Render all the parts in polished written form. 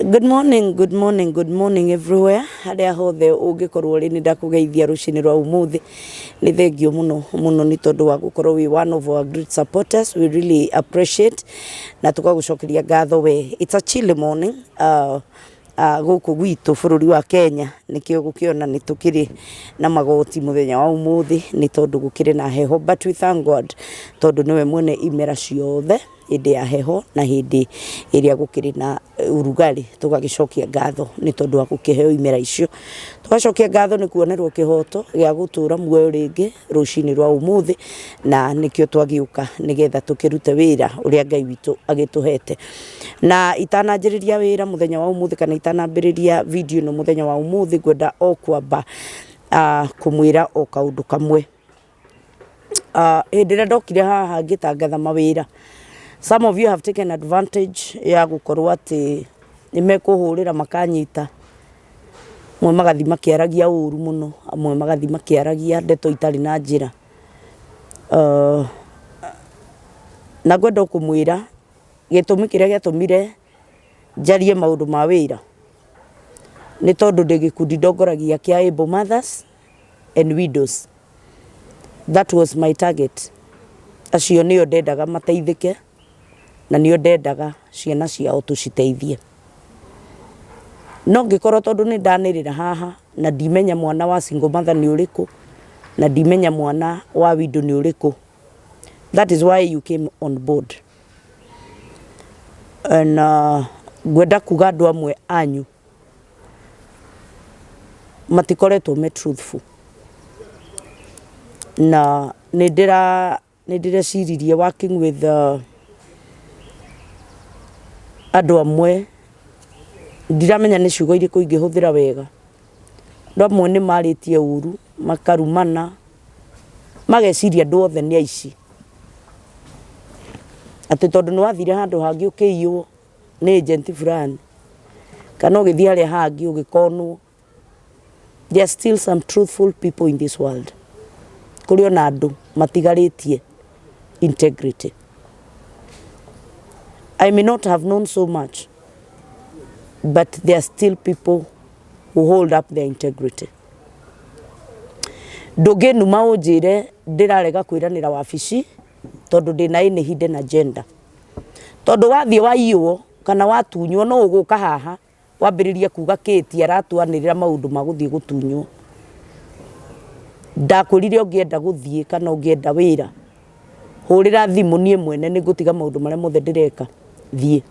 Good morning, good morning, good morning everywhere. Harĩa hothe ũngĩkorwo ũrĩ nĩ ndakũgeithia rũcinĩ rwa ũmũthĩ. Nĩ thengio mũno mũno nĩ tondũ wa gũkorwo wĩ one of our great supporters. We really appreciate na tũgagũcokeria ngatho we. It's a chilly morning. Gũkũ gwitũ bũrũri wa Kenya nĩkĩo gũkĩona nĩ tũkĩrĩ na magoti mũthenya wa ũmũthĩ nĩ tondũ gũkĩrĩ na heho, but we thank God tondũ nĩwe mwene imera ciothe, hĩndĩ ya heho na hĩndĩ ĩrĩa gũkĩrĩ na ũrugarĩ. Tũgagĩcokia ngatho nĩ tondũ wa gũkĩheo imera icio. Tũgacokia ngatho nĩ kuonerwo kĩhoto gĩa gũtũra muoyo rĩngĩ rũcinĩ rwa ũmũthĩ, na nĩkĩo twagĩũka nĩgetha tũkĩrute wĩra ũrĩa Ngai witũ agĩtũhete. Na itananjĩrĩria wĩra mũthenya wa ũmũthĩ kana itanambĩrĩria video ĩno mũthenya wa ũmũthĩ, ngwenda o kwamba kũmwĩra o kaũndũ kamwe. Hĩndĩ ĩrĩa ndokire haha ngĩtangatha mawĩra, some of you have taken advantage ya gũkorwo atĩ nĩ mekũhũrĩra makanyita, amwe magathiĩ makĩaragia ũru mũno, amwe magathiĩ makĩaragia ndeto itarĩ na njĩra. Na ngwenda o kũmwĩra gĩtũmi kĩrĩa gĩatũmire njarie maũndũ ma wĩra nĩ tondũ ndĩ gĩkundi ndongoragia kĩa Able Mothers and Widows. That was my target. Acio nĩo ndendaga mateithĩke na nĩo ndendaga ciana ciao tũciteithie. No ngĩkorwo tondũ nĩ ndanĩrĩra haha na ndimenya mwana wa single mother nĩ ũrĩkũ na ndimenya mwana wa widow nĩ ũrĩkũ. That is why you came on board. And ngwenda kuga andũ amwe anyu matikoretwo me truthful, na nĩ ndĩreciririe working with andũ amwe, ndiramenya nĩ ciugo irĩkũ ingĩhũthĩra wega. Andũ amwe nĩ marĩtie ũru, makarumana, mageciria andũ othe nĩ aici, atĩ tondũ nĩ wathire handũ hangĩ ũkĩiywo nĩ agent fulani kana ũgĩthiĩ harĩa hangĩ ũgĩkonwo. There are still some truthful people in this world. Kũrĩ ona andũ matigarĩtie integrity. I may not have known so much, but there are still people who hold up their integrity. Ndũngĩnuma ũnjĩre ndĩrarega kwĩranĩra wabici tondũ ndĩna any hidden agenda. Tondũ wathiĩ waiywo kana watunywo, no ũgũka haha wambĩrĩrie kuga kĩti aratwanĩrĩra maũndũ ma gũthiĩ gũtunywo. Ndakwĩrire ũngĩenda gũthiĩ kana ũngĩenda wĩra, hũrĩra thimũ, niĩ mwene nĩ ngũtiga maũndũ marĩa mothe ndĩreka thiĩ.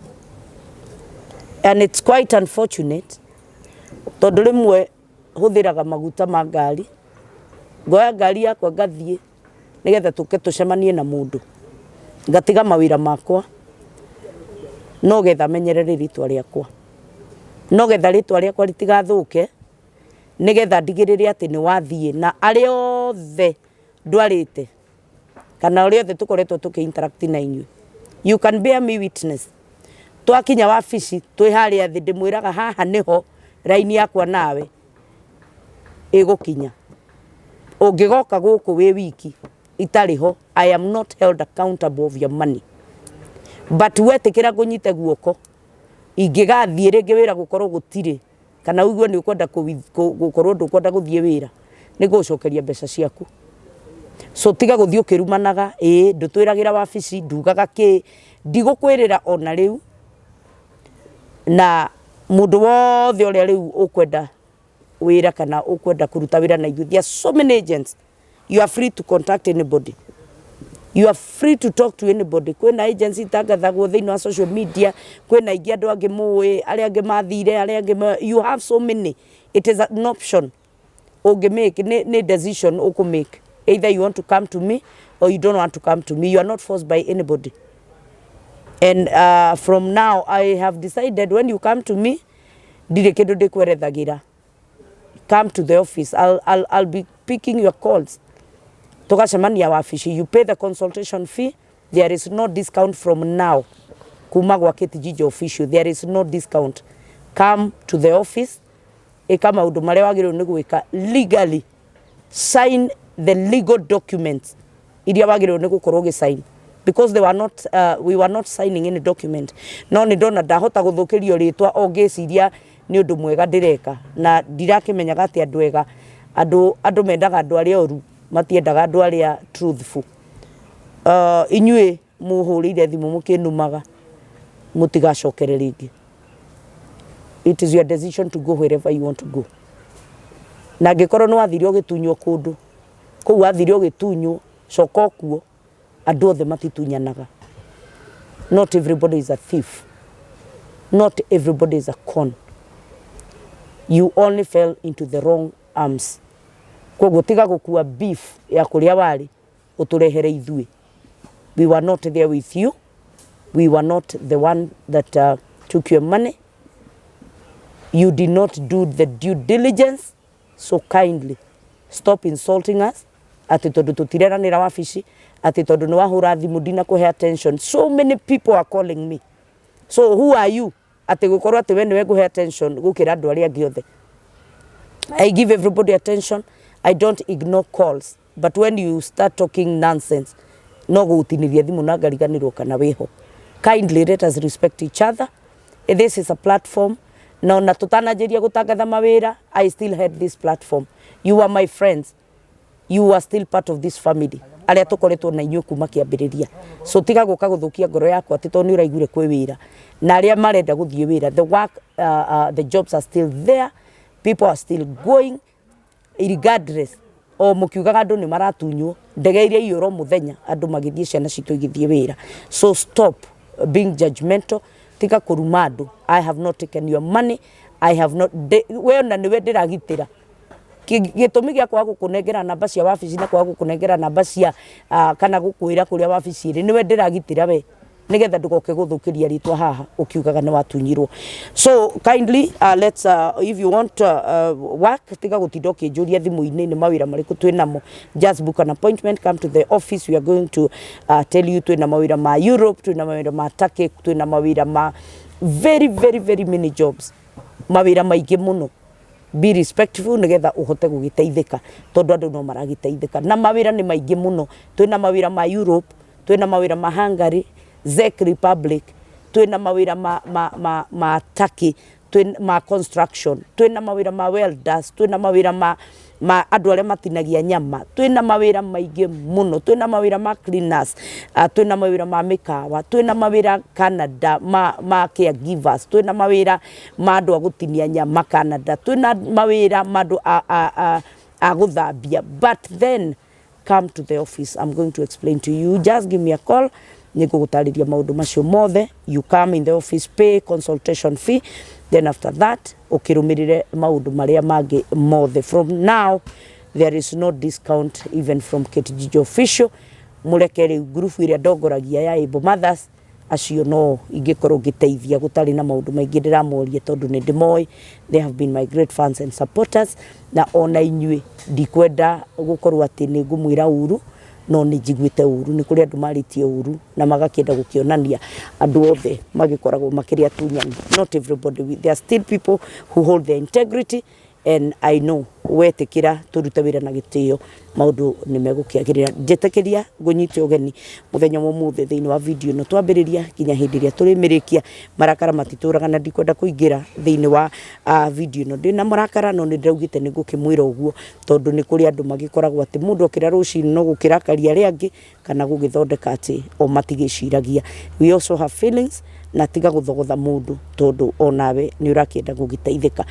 And it's quite unfortunate tondũ rĩmwe hũthĩraga maguta ma ngari, ngoya ngari yakwa ngathiĩ nĩgetha tũke tũcemanie na mũndũ, ngatiga mawĩra makwa no getha menyerere rĩtwa rĩakwa, no getha rĩtwa rĩakwa rĩtigathũke, nĩgetha ndigĩrĩre atĩ nĩ wathiĩ na arĩa othe ndwarĩte kana arĩa othe tũkoretwo tũkĩ interact na inyuĩ. You can bear me witness. Twakinya wabici twĩ harĩa thĩ, ndĩmwĩraga haha nĩho raini yakwa nawe ĩgũkinya. Ũngĩgoka gũkũ wĩ wiki itarĩ ho, I am not held accountable of your money. But wetĩkĩra ngũnyite guoko, ingĩgathiĩ rĩngĩ wĩra gũkorwo gũtirĩ kana ũigue nĩ ũkwenda gũkorwo ndũkwenda gũthiĩ wĩra, nĩ ngũgũcokeria mbeca ciaku. So tiga gũthiĩ ũkĩrumanaga, ĩĩ ndũtwĩragĩra wabici, ndugaga kĩ, ndigũkwĩrĩra ona rĩu. Na mũndũ wothe ũrĩa rĩu ũkwenda wĩra kana ũkwenda kũruta wĩra na ithuĩ, there are so many agents. You are free to contact anybody. You are free to talk to anybody. Kwĩna agency itangathagwo thĩinĩ wa social media, kwĩna ingĩ andũ angĩ mũĩ, arĩa angĩ mathire, arĩa angĩ, you have so many. It is an option. Ũngĩ make, nĩ decision ũkũ make. Either you want to come to me or you don't want to come to me. You are not forced by anybody. And from now, I have decided when you come to me, ndirĩ kĩndũ ndĩkwerethagĩra. Come to the office. I'll be picking your calls. Tũgacemania wabici. You pay the consultation fee. There is no discount from now. Kuma gwa Kate Jijo Official, there is no discount. Come to the office. Ĩka maũndũ marĩa wagĩrĩirwo nĩ gwĩka legally. Sign the legal documents iria wagĩrĩirwo nĩ gũkorwo ũgĩsign. Because they were not, we were not signing any document. No nĩ ndona ndahota gũthũkĩrio rĩtwa o ngĩciria nĩ ũndũ mwega ndĩreka, na ndirakĩmenyaga atĩ andũ ega, andũ mendaga andũ arĩa oru, matiendaga andũ arĩa truthful. Inyuĩ mũhũrĩire thimũ mũkĩnumaga, mũtigacokere rĩngĩ. It is your decision to go wherever you want to go. Na angĩkorwo nĩ wathire ũgĩtunywo kũndũ, kũu wathire ũgĩtunywo, coka okuo. Andũ othe matitunyanaga. Not everybody is a thief. Not everybody is a con. You only fell into the wrong arms. Koguo tiga gũkua beef ya kũrĩa warĩ ũtũrehere ithuĩ. We were not there with you. We were not the one that took your money. You did not do the due diligence. So kindly stop insulting us atĩ tondũ tũtireranĩra wabici, atĩ tondũ nĩ wahũra thimũ ndinakũhe attention. So many people are calling me. So who are you atĩ gũkorwo atĩ we nĩwe ngũhe attention gũkĩra andũ arĩa angĩ othe? I give everybody attention. I don't ignore calls. But when you start talking nonsense, no gũgũtinĩria thimũ na ngariganĩrwo kana wĩho. Kindly let us respect each other. This is a platform. Na ona tũtananjĩria gũtangatha mawĩra, I still had this platform. You are my friends. You are still part of this family. Arĩa tũkoretwo na inyuĩ kuma kĩambĩrĩria. So tiga gũka gũthũkia ngoro yakwa atĩ tondũ nĩ ũraiguire kwĩ wĩra. Na arĩa marenda gũthiĩ wĩra, the work, the jobs are still there. People are still going regardless. O mũkiugaga andũ nĩ maratunywo, ndege iria iyũra o mũthenya andũ magĩthiĩ, ciana citũ igĩthiĩ wĩra. So stop being judgmental, tiga kũruma andũ. I have not taken your money. I have not, we ona nĩwe ndĩragitĩra. Gĩtũmi gĩa kwaga gũkũnengera namba cia wabici na kwaga gũkũnengera namba cia kana gũkwĩra kũrĩa wabici ĩrĩ, nĩwe ndĩragitĩra we, nĩgetha ndũgoke gũthũkĩria rĩtwa haha ũkiugaga nĩ watunyirwo. So kindly, let's, if you want work, tiga gũtinda ũkĩnjũria thimũ-inĩ nĩ mawĩra marĩkũ twĩ namo. Just book an appointment, come to the office. We are going to tell you twĩ na mawĩra ma Europe, twĩ na mawĩra ma Turkey, twĩ na mawĩra ma very very very many jobs, mawĩra maingĩ mũno. Be respectful nĩgetha ũhote gũgĩteithĩka, tondũ andũ no maragĩteithĩka na mawĩra nĩ maingĩ mũno. Twĩna mawĩra ma Europe, twĩna mawĩra ma Hungary, Czech Republic, twĩna mawĩra ma Turkey, twĩna ma construction, twĩna mawĩra ma welders, twĩna mawĩra ma andũ arĩa matinagia nyama, twĩna mawĩra maingĩ mũno, twĩna mawĩra ma cleaners, twĩna mawĩra ma mĩkawa, twĩna mawĩra Canada ma caregivers, twĩna mawĩra ma andũ a gũtinia nyama Canada, twĩna mawĩra ma andũ a gũthambia. But then come to the office. I'm going to explain to you. Just give me a call. Nĩngũgũtarĩria maũndũ macio mothe. You come in the office, pay consultation fee. Then after that, ũkĩrũmĩrĩre maũndũ marĩa mangĩ mothe. From now, there is no discount even from Kate Njijo Official. Mũreke rĩu group ĩrĩa ndongoragia ya Able Mothers, acio no ingĩkorwo ngĩteithia gũtarĩ na maũndũ maingĩ ndĩramoria, tondũ nĩ ndĩmoĩ. They have been my great fans and supporters. Na ona inyuĩ ndikwenda gũkorwo atĩ nĩ ngũmwĩra ũru, no nĩ njiguĩte ũru. Nĩ kũrĩ andũ marĩtie ũru na magakĩenda gũkĩonania andũ othe magĩkoragwo makĩrĩ atunyani. Not everybody. There are still people who hold their integrity, and I know wetĩkĩra tũrute wĩra na gĩtĩo, maũndũ nĩ megũkĩagĩrĩra. Njĩtĩkĩria ngũnyite ũgeni mũthenya wa ũmũthĩ thĩinĩ wa video ĩno twambĩrĩria nginya hĩndĩ ĩrĩa tũrĩmĩrĩkia. Marakara matitũraga na ndikwenda kũingĩra thĩinĩ wa video ĩno ndĩna marakara, no nĩ ndĩraugĩte nĩ ngũkĩmwĩra ũguo, tondũ nĩ kũrĩ andũ magĩkoragwo atĩ mũndũ okĩra rũcinĩ no gũkĩrakaria arĩa angĩ kana gũgĩthondeka atĩ o matigĩciragia. We also have feelings, na tiga gũthogotha mũndũ, tondũ onawe nĩ ũrakĩenda gũgĩteithĩka.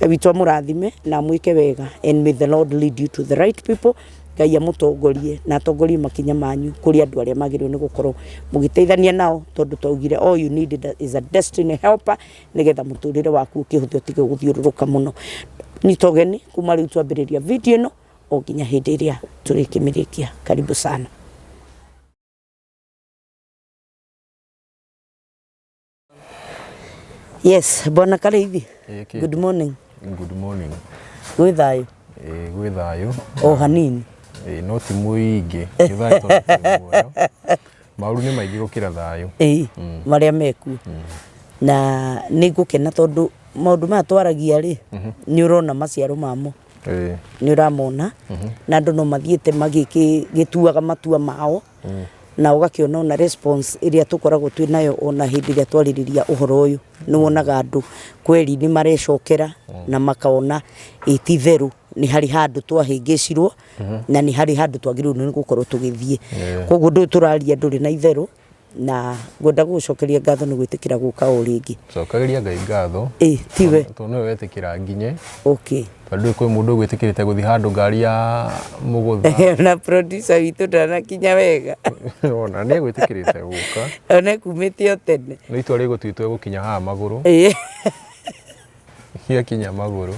Ngai witũ amũrathime na amwĩke wega, and may the Lord lead you to the right people. Ngai amũtongorie na atongorie makinya manyu kũrĩ andũ arĩa magĩrĩirwo nĩ gũkorwo mũgĩteithania nao, tondũ twaugire all you need is a destiny helper nĩgetha mũtũrĩre waku ũkĩhũthe, ũtige gũthiũrũrũka mũno. Nyita ũgeni kuma rĩu twambĩrĩria video ĩno o nginya hĩndĩ ĩrĩa tũrĩkĩmĩrĩkia. Karibu sana. Yes, Bwana Kariithi. Ĩĩ. Good morning. Good morning. Gwĩ thayũ? Ĩĩ, gwĩ thayũ. O hanini. Ĩĩ, no ti mũingĩ. Nĩ thayũ tondũ twĩ muoyo. Maũru nĩ maingĩ gũkĩra thayũ. Ĩĩ, marĩa mekuo. Na nĩ ngũkena tondũ maũndũ maya twaragia rĩ, nĩ ũrona maciaro mamo. Nĩ ũramona na andũ no mathiĩte magĩtuaga matua mao. Na ũgakĩona ona response ĩrĩa tũkoragwo twĩ nayo ona hĩndĩ ĩrĩa twarĩrĩria ũhoro ũyũ, nĩ wonaga andũ kweri nĩ marecokera na makona ĩ ti itherũ nĩ harĩ handũ twahĩngĩcirwo na nĩ harĩ handũ twagĩrĩirwo nĩ gũkorwo tũgĩthiĩ. Koguo ũndũ ũyũ tũraria ndũrĩ na itherũ na ngwenda gũgũcokeria ngatho nĩ gwĩtĩkĩra gũka o rĩngĩ. Cokagĩria Ngai ngatho. Ĩ tiwe. Tondũ nĩwe wetĩkĩra nginye. Okay. Tondũ kwĩ mũndũ ũgwĩtĩkĩrĩte gũthiĩ handũ ngari ya mũgũtha. Na producer witũ ndanakinya wega. Ona nĩ egwĩtĩkĩrĩte gũka. Ona ekumĩte o tene. Nĩ itua rĩgũtuĩtwo egũkinya haha magũrũ. Ĩĩ. Gĩakinya magũrũ.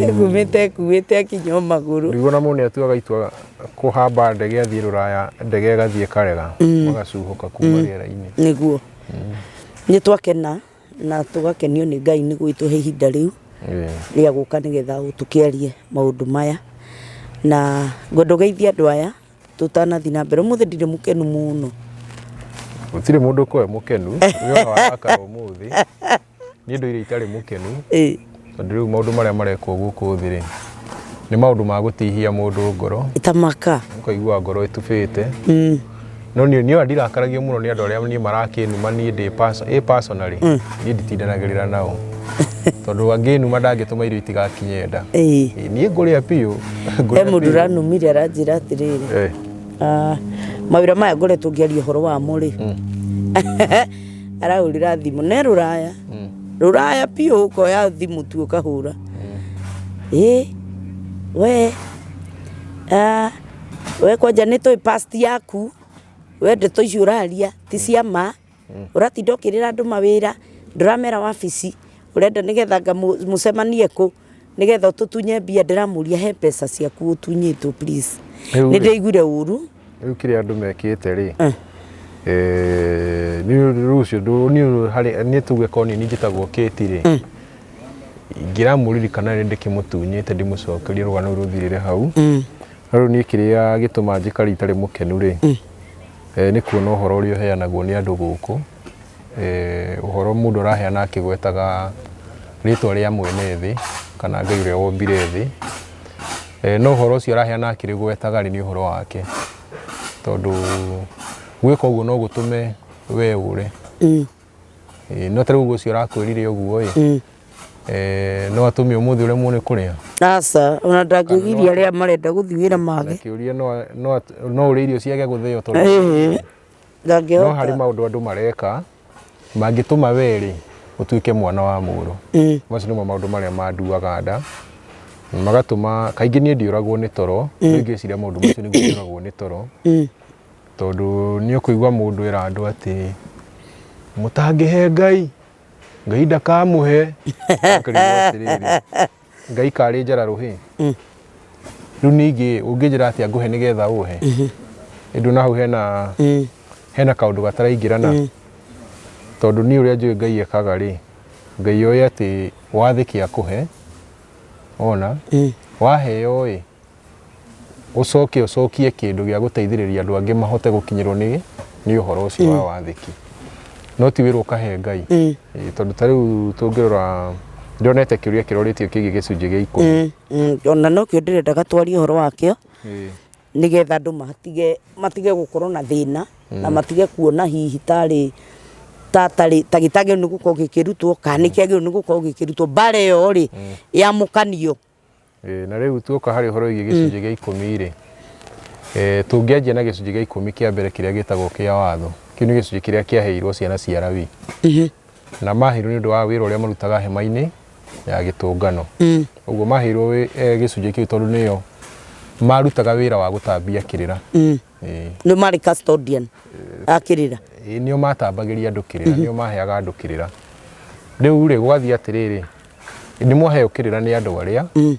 Ekumĩte ekuĩte akinya o magũrũ. Rĩu ona mũndũ nĩ atuaga itua kũhamba ndege athiĩ rũraya, ndege ĩgathiĩ ĩkarega, magacuhũka kuma rĩera-inĩ. Nĩguo. Nĩ twakena na tũgakenio nĩ Ngai nĩ gũgĩtũhe ihinda rĩu rĩa gũka nĩgetha tũkĩarie maũndũ maya. Na ngwenda ũgeithie andũ aya tũtanathiĩ na mbere. Ũmũthĩ ndirĩ mũkenu mũno. Gũtirĩ mũndũ ũkoragwo e mũkenu, we ona warakara ũmũthĩ. Niĩ ndũire itarĩ mũkenu, tondũ rĩu maũndũ marĩa marekwo gũkũ thĩ rĩ, nĩ maũndũ ma gũtihia mũndũ ngoro. Tamaka. Ũkaigua ngoro ĩtubĩte. No niĩ niĩ ona ndirakaragio mũno nĩ andũ arĩa niĩ marakĩnuma niĩ ndĩ ĩ personally, niĩ nditindanagĩrĩra nao. Tondũ angĩnuma ndangĩtũma irio itigakinye nda. Niĩ ngũrĩa biũ. He mũndũ ũranumire aranjĩra atĩrĩrĩ, mawĩra maya ngoretwo ngĩaria ũhoro wamo rĩ, arahũrĩra thimũ ne rũraya, rũraya biũ ũkoya thimũ tu ũkahũra. Ĩ we we kwanja nĩ tũĩ past yaku, we ndeto icio ũraria ti cia ma, ũratinda ũkĩrĩra andũ mawĩra, ndũramera wabici, ũrenda nĩgetha anga mũcemanie kũ, nĩgetha ũtũtunye mbia, ndĩramũria he mbeca ciaku ũtunyĩtwo please. Rĩu Nĩ rĩ- ndĩraiguire ũru. Rĩu kĩrĩa andũ mekĩte rĩ, niĩ rĩu ũcio niĩ harĩ niĩ tuge korwo nĩ niĩ njĩtagwo Kate rĩ, ingĩramũririkana nĩ ndĩkĩmũtunyĩte ndĩmũcokerie rũgano rũu rũthirĩre hau. No rĩu niĩ kĩrĩa gĩtũmaga njikare itarĩ mũkenu rĩ, nĩ kuona ũhoro ũrĩa ũheanagwo nĩ andũ gũkũ. Ũhoro mũndũ araheana akĩgwetaga rĩtwa rĩa mwene thĩ kana Ngai ũrĩa wombire thĩ. No ũhoro ũcio araheana akĩrĩgwetaga rĩ, nĩ ũhoro wake. Tondũ gwĩka ũguo no gũtũme we ũre. No ta rĩu ũguo ũcio ũrakwĩrire ũguo ĩ, no atũme ũmũthĩ ũremwo nĩ kũrĩa? Aca, ona ndangĩgiria arĩa marenda gũthiĩ wĩra mage. Na kĩũria no ũrĩe irio ciage gũthĩo tondũ Ndangĩhota. No harĩ maũndũ andũ mareka mangĩtũma we rĩ ũtuĩke mwana wa mũrũ. Macio nĩmo maũndũ marĩa manduaga nda magatũma kaingĩ niĩ ndiũragwo nĩ toro, no ingĩciria maũndũ macio nĩguo njũragwo nĩ toro. Tondũ nĩ ũkũigua mũndũ era andũ atĩ mũtangĩhe Ngai, Ngai ndakamũhe. Ũkarigwo atĩrĩrĩ, Ngai karĩ njara rũhĩ. Rĩu ningĩ ũngĩnjĩra atĩa ngũhe nĩgetha ũhe? Ĩndũ na hau hena hena kaũndũ gataraingĩrana. Tondũ niĩ ũrĩa njũĩ Ngai ekaga rĩ, Ngai oĩ atĩ wathĩki akũhe, wona, waheo ĩ, ũcoke ũcokie kĩndũ gĩa gũteithĩrĩria andũ angĩ mahote gũkinyĩrwo nĩ nĩ ũhoro ũcio wa wathĩki no ti wĩra ũkahe Ngai. Ĩĩ, tondũ ta rĩu tũngĩrora ndionete kĩũria kĩrorĩtio kĩgiĩ gĩcunjĩ gĩa 10. Ona nokĩo ndĩrendaga twarie ũhoro wakĩo nĩgetha andũ matige matige gũkorwo na thĩna na matige kuona hihi tarĩ tatarĩ ta gĩtagĩrĩirwo nĩ gũkorwo gĩkĩrutwo kana nĩ kĩagĩrĩirwo nĩ gũkorwo gĩkĩrutwo mbara ĩyo rĩ yamũkanio. Ĩĩ, na rĩu tuoka harĩ ũhoro wĩgiĩ gĩcunjĩ gĩa 10 rĩ, tũngĩanjia na gĩcunjĩ gĩa 10 kĩa mbere kĩrĩa gĩtagwo kĩa watho, kĩu nĩ gĩcunjĩ kĩrĩa kĩaheirwo ciana cia Lawi. Na maheirwo nĩ ũndũ wa wĩra ũrĩa marutaga hema-inĩ ya gĩtũngano. Ũguo maheirwo gĩcunjĩ kĩu tondũ nĩo marutaga wĩra wa gũtambia kĩrĩra. Ĩĩ. Nĩ marĩ custodian a kĩrĩra. Ĩĩ, nĩo matambagĩria andũ kĩrĩra, nĩo maheaga andũ kĩrĩra. Rĩu rĩ, gũgathiĩ atĩrĩrĩ, nĩ mwaheo kĩrĩra nĩ andũ arĩa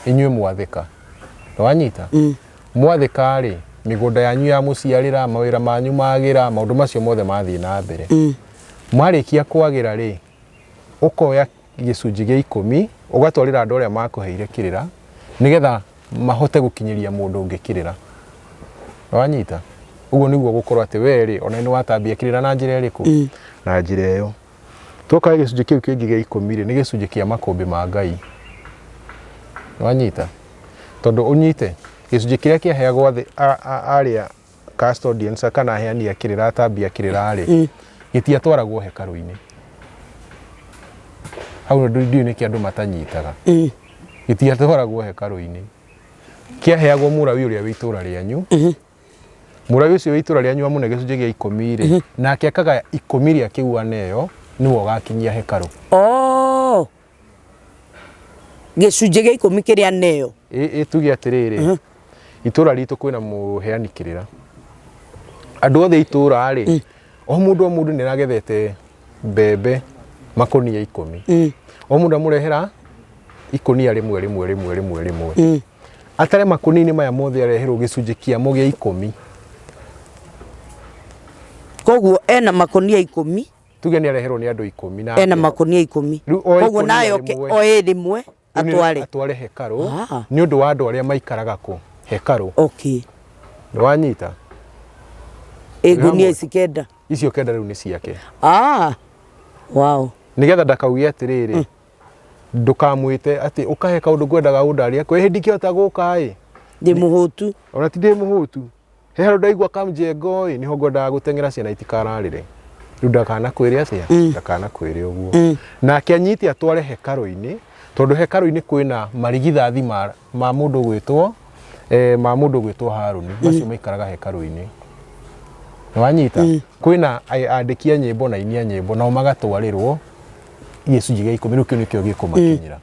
inyuĩ mwathĩka. Nĩwanyita? Mwathĩka rĩ, mĩgũnda yanyu ya mũciarĩra, mawĩra manyu magĩra, maũndũ macio mothe mathiĩ na mbere. Mwarĩkia kwagĩra rĩ, ũkoya gĩcunjĩ gĩa 10 ũgatwarĩra andũ arĩa makũheire kĩrĩra, nĩgetha mahote gũkinyĩria mũndũ ũngĩ kĩrĩra. Nĩwanyita? Ũguo nĩguo gũkorwo atĩ we rĩ, ona nĩ watambia kĩrĩra na njĩra ĩrĩkũ? Na njĩra ĩyo. Twoka gĩcunjĩ kĩu kĩngĩ gĩa 10 rĩ, nĩ gĩcunjĩ kĩa makũmbĩ ma Ngai. Nĩwanyita? Tondũ ũnyite, gĩcunjĩ kĩrĩa kĩaheagwo arĩa custodians kana aheani a kĩrĩra, atambi a kĩrĩra rĩ, gĩtiatwaragwo hekarũ-inĩ. Hau ndiũĩ nĩkĩ andũ matanyitaga. Gĩtiatwaragwo hekarũ-inĩ, kĩaheagwo Mũrawi ũrĩa wĩ itũra rĩanyu. Mũrawi ũcio wĩ itũra rĩanyu amũne gĩcunjĩ gĩa 10 rĩ, nake akagaya 10 rĩa kĩu aneo, nĩwe ũgakinyia hekarũ. Oh, gĩcunjĩ gĩa 10 kĩrĩa neo. Ĩ tuge atĩrĩrĩ, itũra ritũ kwĩna mũheani kĩrĩra, andũ othe a itũra rĩ, o mũndũ o mũndũ nĩ aragethete mbembe makũnia 10, o mũndũ amũrehera ikũnia rĩmwe rĩmwe rĩmwe rĩmwe rĩmwe, atare makũnia-inĩ maya mothe areherwo gĩcunjĩ kĩamo gĩa 10. Koguo ena makũnia 10. Tuge nĩ areherwo nĩ andũ 10 na ena makũnia 10. Rĩu o koguo ikũnia nayo oke rĩmwe. Oe rĩmwe Rĩu nĩ atware. Atware hekarũ. Ah. Nĩ ũndũ wa andũ arĩa maikaraga kũ hekarũ. Nĩ wanyita? Ĩ ngunia hamwe. ici 9. Icio 9 rĩu nĩ ciake. Ah, wow. Nĩgetha ndakauge atĩrĩrĩ, ndũkamwĩte atĩ ũkahe kaũndũ ngwendaga ũndarie kwĩ hĩndĩ ingĩhota gũka ĩ. Ndĩ mũhũtu. Ona ti ndĩ mũhũtu, he handũ ndaigua kamjengo ĩ, nĩho ngwendaga gũteng'era ciana itikararĩre. Rĩu ndakanakwĩre atĩa, ndakanakwĩre ũguo. Nake anyite atware hekarũ-inĩ, tondũ hekarũ-inĩ kwĩna marigithathi ma mũndũ gwĩtwo ma mũndũ gwĩtwo Harũni, macio maikaraga hekarũ-inĩ. Nĩwanyita? Kwĩna andĩki a nyĩmbo na aini a nyĩmbo, nao magatwarĩrwo gĩcunjĩ gĩa 10. Rĩu kĩu nĩkĩo gĩkũmakinyĩra.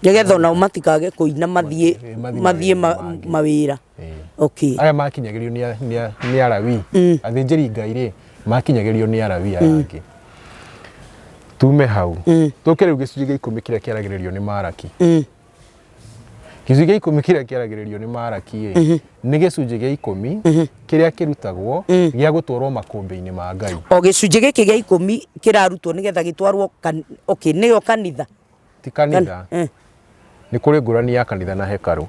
Nĩgetha onao matikage kũina mathiĩ Mathiĩ mathiĩ mawĩra mangĩ. Mawĩra. Aya makinyagĩrio nĩ Arawi, athĩnjĩri Ngai rĩ, makinyagĩrio nĩ Arawi aya angĩ. Tume hau tũke rĩu gĩcunjĩ gĩa 10 kĩrĩa kĩaragĩrĩrio nĩ Maraki. Gĩcunjĩ gĩa 10 kĩrĩa kĩaragĩrĩrio nĩ Maraki ĩ, nĩ gĩcunjĩ gĩa 10 kĩrĩa kĩrutagwo gĩa gũtwarwo makũmbĩ-inĩ ma Ngai. O gĩcunjĩ gĩkĩ gĩa 10 kĩrarutwo nĩgetha gĩtwarwo okay, nĩyo kanitha. Ti kanitha. Nĩ kũrĩ ngũrani ya kanitha na hekarũ.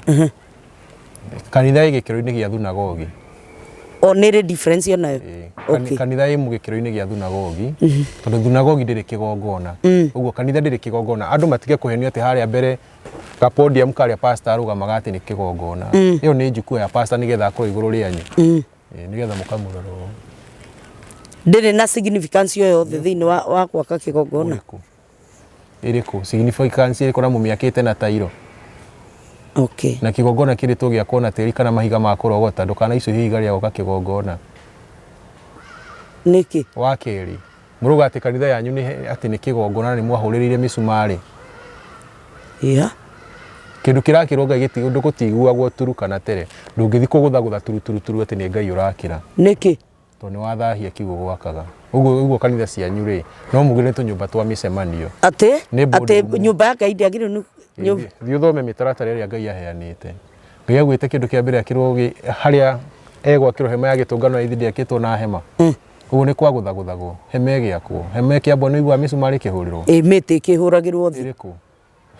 Kanitha ĩ gĩkĩro-inĩ gĩa thunagogi. O nĩ ĩrĩ difference onayo? Ĩĩ. Kanitha ĩ gĩkĩro-inĩ gĩa thunagogi, tondũ thunagogi ndĩrĩ kĩgongona. Ũguo kanitha ndĩrĩ kĩgongona. Andũ matige kũhenio atĩ harĩa mbere ka podium karĩa pastor arũgamaga atĩ nĩ kĩgongona. Ĩyo nĩ njukua ya pastor nĩgetha akorwo igũrũ rĩanyu. Ĩĩ, nĩgetha mũkamũrora ũũ. Ndĩrĩ na significance o yothe thĩinĩ wa gwaka kĩgongona? Ũrĩkũ? Ĩrĩkũ? Significance ĩrĩkũ na mũmĩakĩte na tairo? Na kĩgongona kĩrĩtwo gĩakwo na tĩri kana mahiga ma kũrogota. Ndũkanaicũhie ihiga rĩa gwaka kĩgongona. Nĩkĩ? Wa kerĩ, mũrauga atĩ kanitha yanyu nĩ atĩ nĩ kĩgongona na nĩ mwahũrĩrĩire mĩcumarĩ. Kĩndũ kĩrakĩrwo Ngai ũndũ gũtiguagwo turu kana tere. Ndũngĩthiĩ kũgũthagũtha turu turu turu atĩ nĩ Ngai ũrakĩra. Nĩkĩ? Tondũ nĩ wathahia kiugo gwakaga. Ũguo ũguo kanitha cianyu rĩ, no muge nĩ tũnyũmba twa mĩcemanio. Atĩ Nĩ atĩ boardroom. Nyũmba ya Ngai ndĩagĩrĩirwo nĩ Thiĩ ũthome mĩtaratara ĩrĩa Ngai aheanĩte. Ngai augĩte kĩndũ kĩa mbere akĩrwo harĩa egwakĩrwo hema ya gĩtũngano ya ithi ndĩakĩtwo na hema. Ũguo nĩ kwagũthagũthagwo hema ĩgĩakwo. Hema ĩkĩambwo nĩ ũiguaga mĩcumarĩ ĩkĩhũrĩrwo? Ĩ, mĩtĩ ĩkĩhũragĩrwo thĩ. Ĩrĩkũ?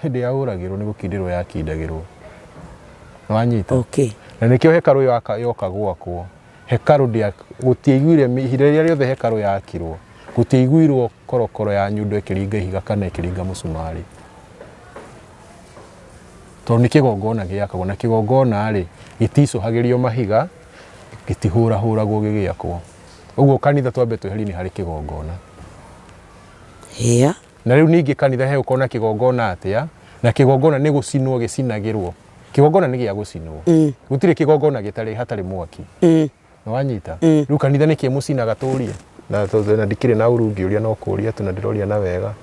Hĩndĩ yahũragĩrwo nĩ gũkindĩrwo yakindagĩrwo. Nĩwanyita? Na nĩkĩo hekarũ yoka gwakwo. Hekarũ ndĩa gũtiaiguire ihinda rĩrĩa rĩothe hekarũ yakirwo, gũtiaiguirwo korokoro ya nyundo ĩkĩringa ihiga kana ĩkĩringa mũcumarĩ. Tondũ nĩ kĩgongona gĩakagwo, na kĩgongona rĩ, gĩticũhagĩrio mahiga, gĩtihũrahũragwo gĩgĩakwo. Ũguo kanitha twambe tweherie nĩ harĩ kĩgongona. Na rĩu ningĩ kanitha hegũkorwo na kĩgongona atĩa, na kĩgongona nĩ gũcinwo gĩcinagĩrwo. Kĩgongona nĩ gĩa gũcinwo. Gũtirĩ kĩgongona gĩtarĩ hatarĩ mwaki. Nĩwanyita? Rĩu kanitha nĩkĩ mũcinaga tũrie? Na na ndikĩrĩ na ũru ngĩũria no kũria tu na ndĩroria na wega.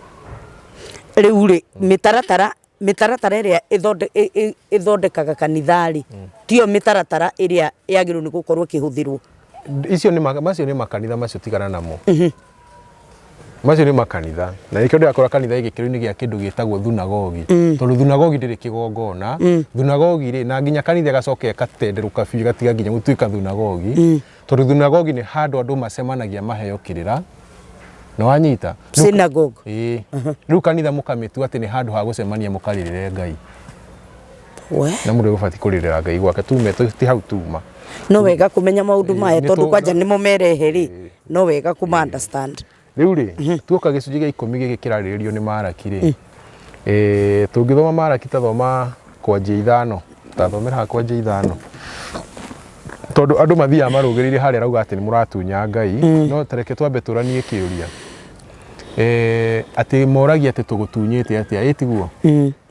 Rĩu rĩ, mĩtaratara ĩrĩa ĩthondekaga kanitha rĩ, tiyo mĩtaratara ĩrĩa yagĩrĩirwo nĩ gũkorwo ĩkĩhũthĩrwo? Icio nĩ macio nĩ makanitha macio, tigana namo. Macio nĩ makanitha, na nĩkĩo ndĩrakora kanitha ĩ gĩkĩro-inĩ gĩa kĩndũ gĩtagwo thunagogi, tondũ thunagogi ndĩrĩ kĩgongona. Thunagogi rĩ, na nginya kanitha ĩgacoka ĩgatenderũka biũ ĩgatiga nginya gũtuĩka thunagogi, tondũ thunagogi nĩ handũ andũ macemanagia maheo kĩrĩra. Nĩwanyita? Synagogue. Ĩĩ. Rĩu kanitha mũkamĩtua atĩ nĩ handũ ha gũcemania mũkarĩrĩre Ngai. We. Na mũndũ ũbatiĩ kũrĩrĩra Ngai gwake tume ti hau tuma. No wega kũmenya maũndũ maya nĩ tondũ kwanja nĩmo merehe rĩ, no wega kũma understand. Rĩu rĩ, tuoka gĩcunjĩ gĩa 10 gĩkĩ kĩrarĩrĩrio nĩ Maraki rĩ, tũngĩthoma Maraki ta thoma kwanjia 5, ta thomera haha kwanjia 5. Tondũ andũ mathiaga marũgĩrĩire harĩa arauga atĩ nĩ mũratunya Ngai, no tareke twambe tũranie kĩũria. Eh, atĩ moragia atĩ tũgũtunyĩte atĩa, ĩ tiguo?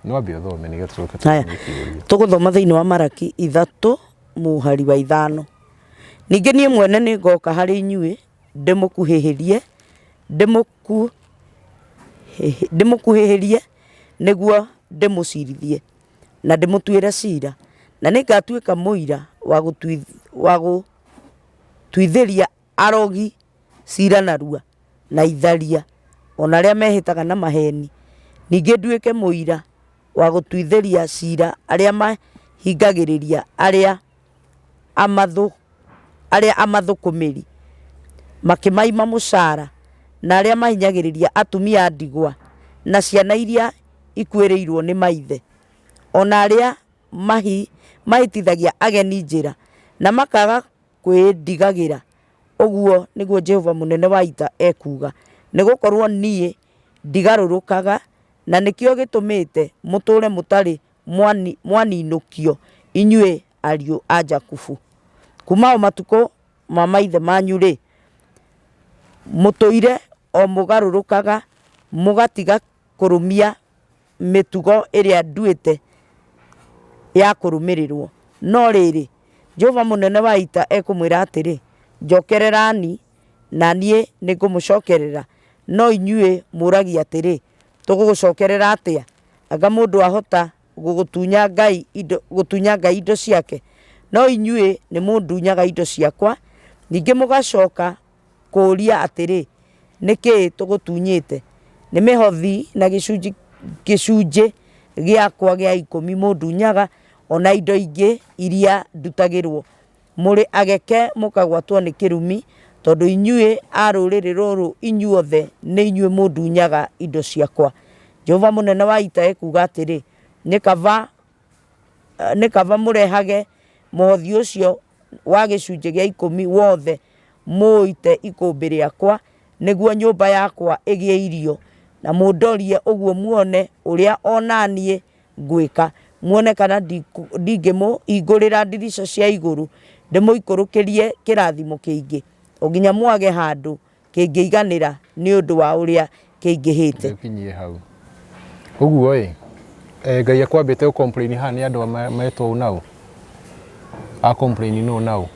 No ambe ũthome nĩgetha tũcoke Haya. tũranie kĩũria. Tũgũthoma thĩinĩ wa Maraki 3 mũhari wa 5. Ningĩ niĩ mwene nĩ ngoka harĩ inyuĩ ndĩmũkuhĩhĩrie, ndĩmũkuhĩhĩrie nĩguo ndĩmũcirithie na ndĩmũtuĩre cira, na nĩngatuĩka mũira wa gũtuithĩria arogi cira narua, na itharia, o na arĩa mehĩtaga na maheni, ningĩ nduĩke mũira wa gũtuithĩria cira arĩa mahingagĩrĩria arĩa arĩa amathũkũmĩri, makĩmaima mũcara, na arĩa mahinyagĩrĩria atumia a ndigwa, na ciana iria ikuĩrĩirwo nĩ maithe, o na arĩa mahĩtithagia ageni njĩra, na makaga kwĩndigagĩra, ũguo nĩguo Jehova mũnene wa ita ekuuga. Nĩ gũkorũo niĩ ndigarũrũkaga, na nĩkĩo gĩtũmĩte mũtũũre mũtarĩ mwaninũkio, inyuĩ ariũ a Jakubu. Kuuma o matukũ ma maithe manyu-rĩ, mũtũire o mũgarũrũkaga mũgatiga kũrũmia mĩtugo ĩrĩa nduĩte ya kũrũmĩrĩrwo. No rĩrĩ, Jehova mũnene wa ita ekũmwĩra atĩrĩ, Njokererani, na niĩ nĩngũmũcokerera. No inyuĩ mũũragia atĩrĩ, Tũgũgũcokerera atĩa? Anga mũndũ ahota gũgũtunya Ngai indo, gũtunya Ngai indo ciake? No inyuĩ nĩmũndunyaga indo ciakwa. Ningĩ mũgacoka kũũria atĩrĩ, Nĩ kĩĩ tũgũtunyĩte? Nĩ mĩhothi na gĩcunjĩ gĩcunjĩ gĩakwa gĩa ikũmi mũndunyaga, o na indo ingĩ iria ndutagĩrwo. Mũrĩ ageke mũkagwatwo nĩ kĩrumi, tondũ inyuĩ a rũrĩrĩ rũrũ inyuothe nĩ inyuĩ mũndunyaga indo ciakwa. Jehova mũnene wa ita ekuuga atĩrĩ, Nĩ kaba, nĩ kaba mũrehage mũhothi ũcio wa gĩcunjĩ gĩa ikũmi wothe mũũite ikũmbĩ rĩakwa, nĩguo nyũmba yakwa ĩgĩe irio, na mũndorie ũguo muone ũrĩa o na niĩ ngwĩka, muone kana ndingĩmũhingũrĩra ndirica cia igũrũ, ndĩmũikũrũkĩrie kĩrathimo kĩingĩ, o nginya mwage handũ kĩngĩiganĩra nĩ ũndũ wa ũrĩa kĩingĩhĩte. Ũkinyie hau. Ũguo ĩ, Ngai akwambĩte gũ complain haha nĩ andũ metwo nau? A complain nũ nau?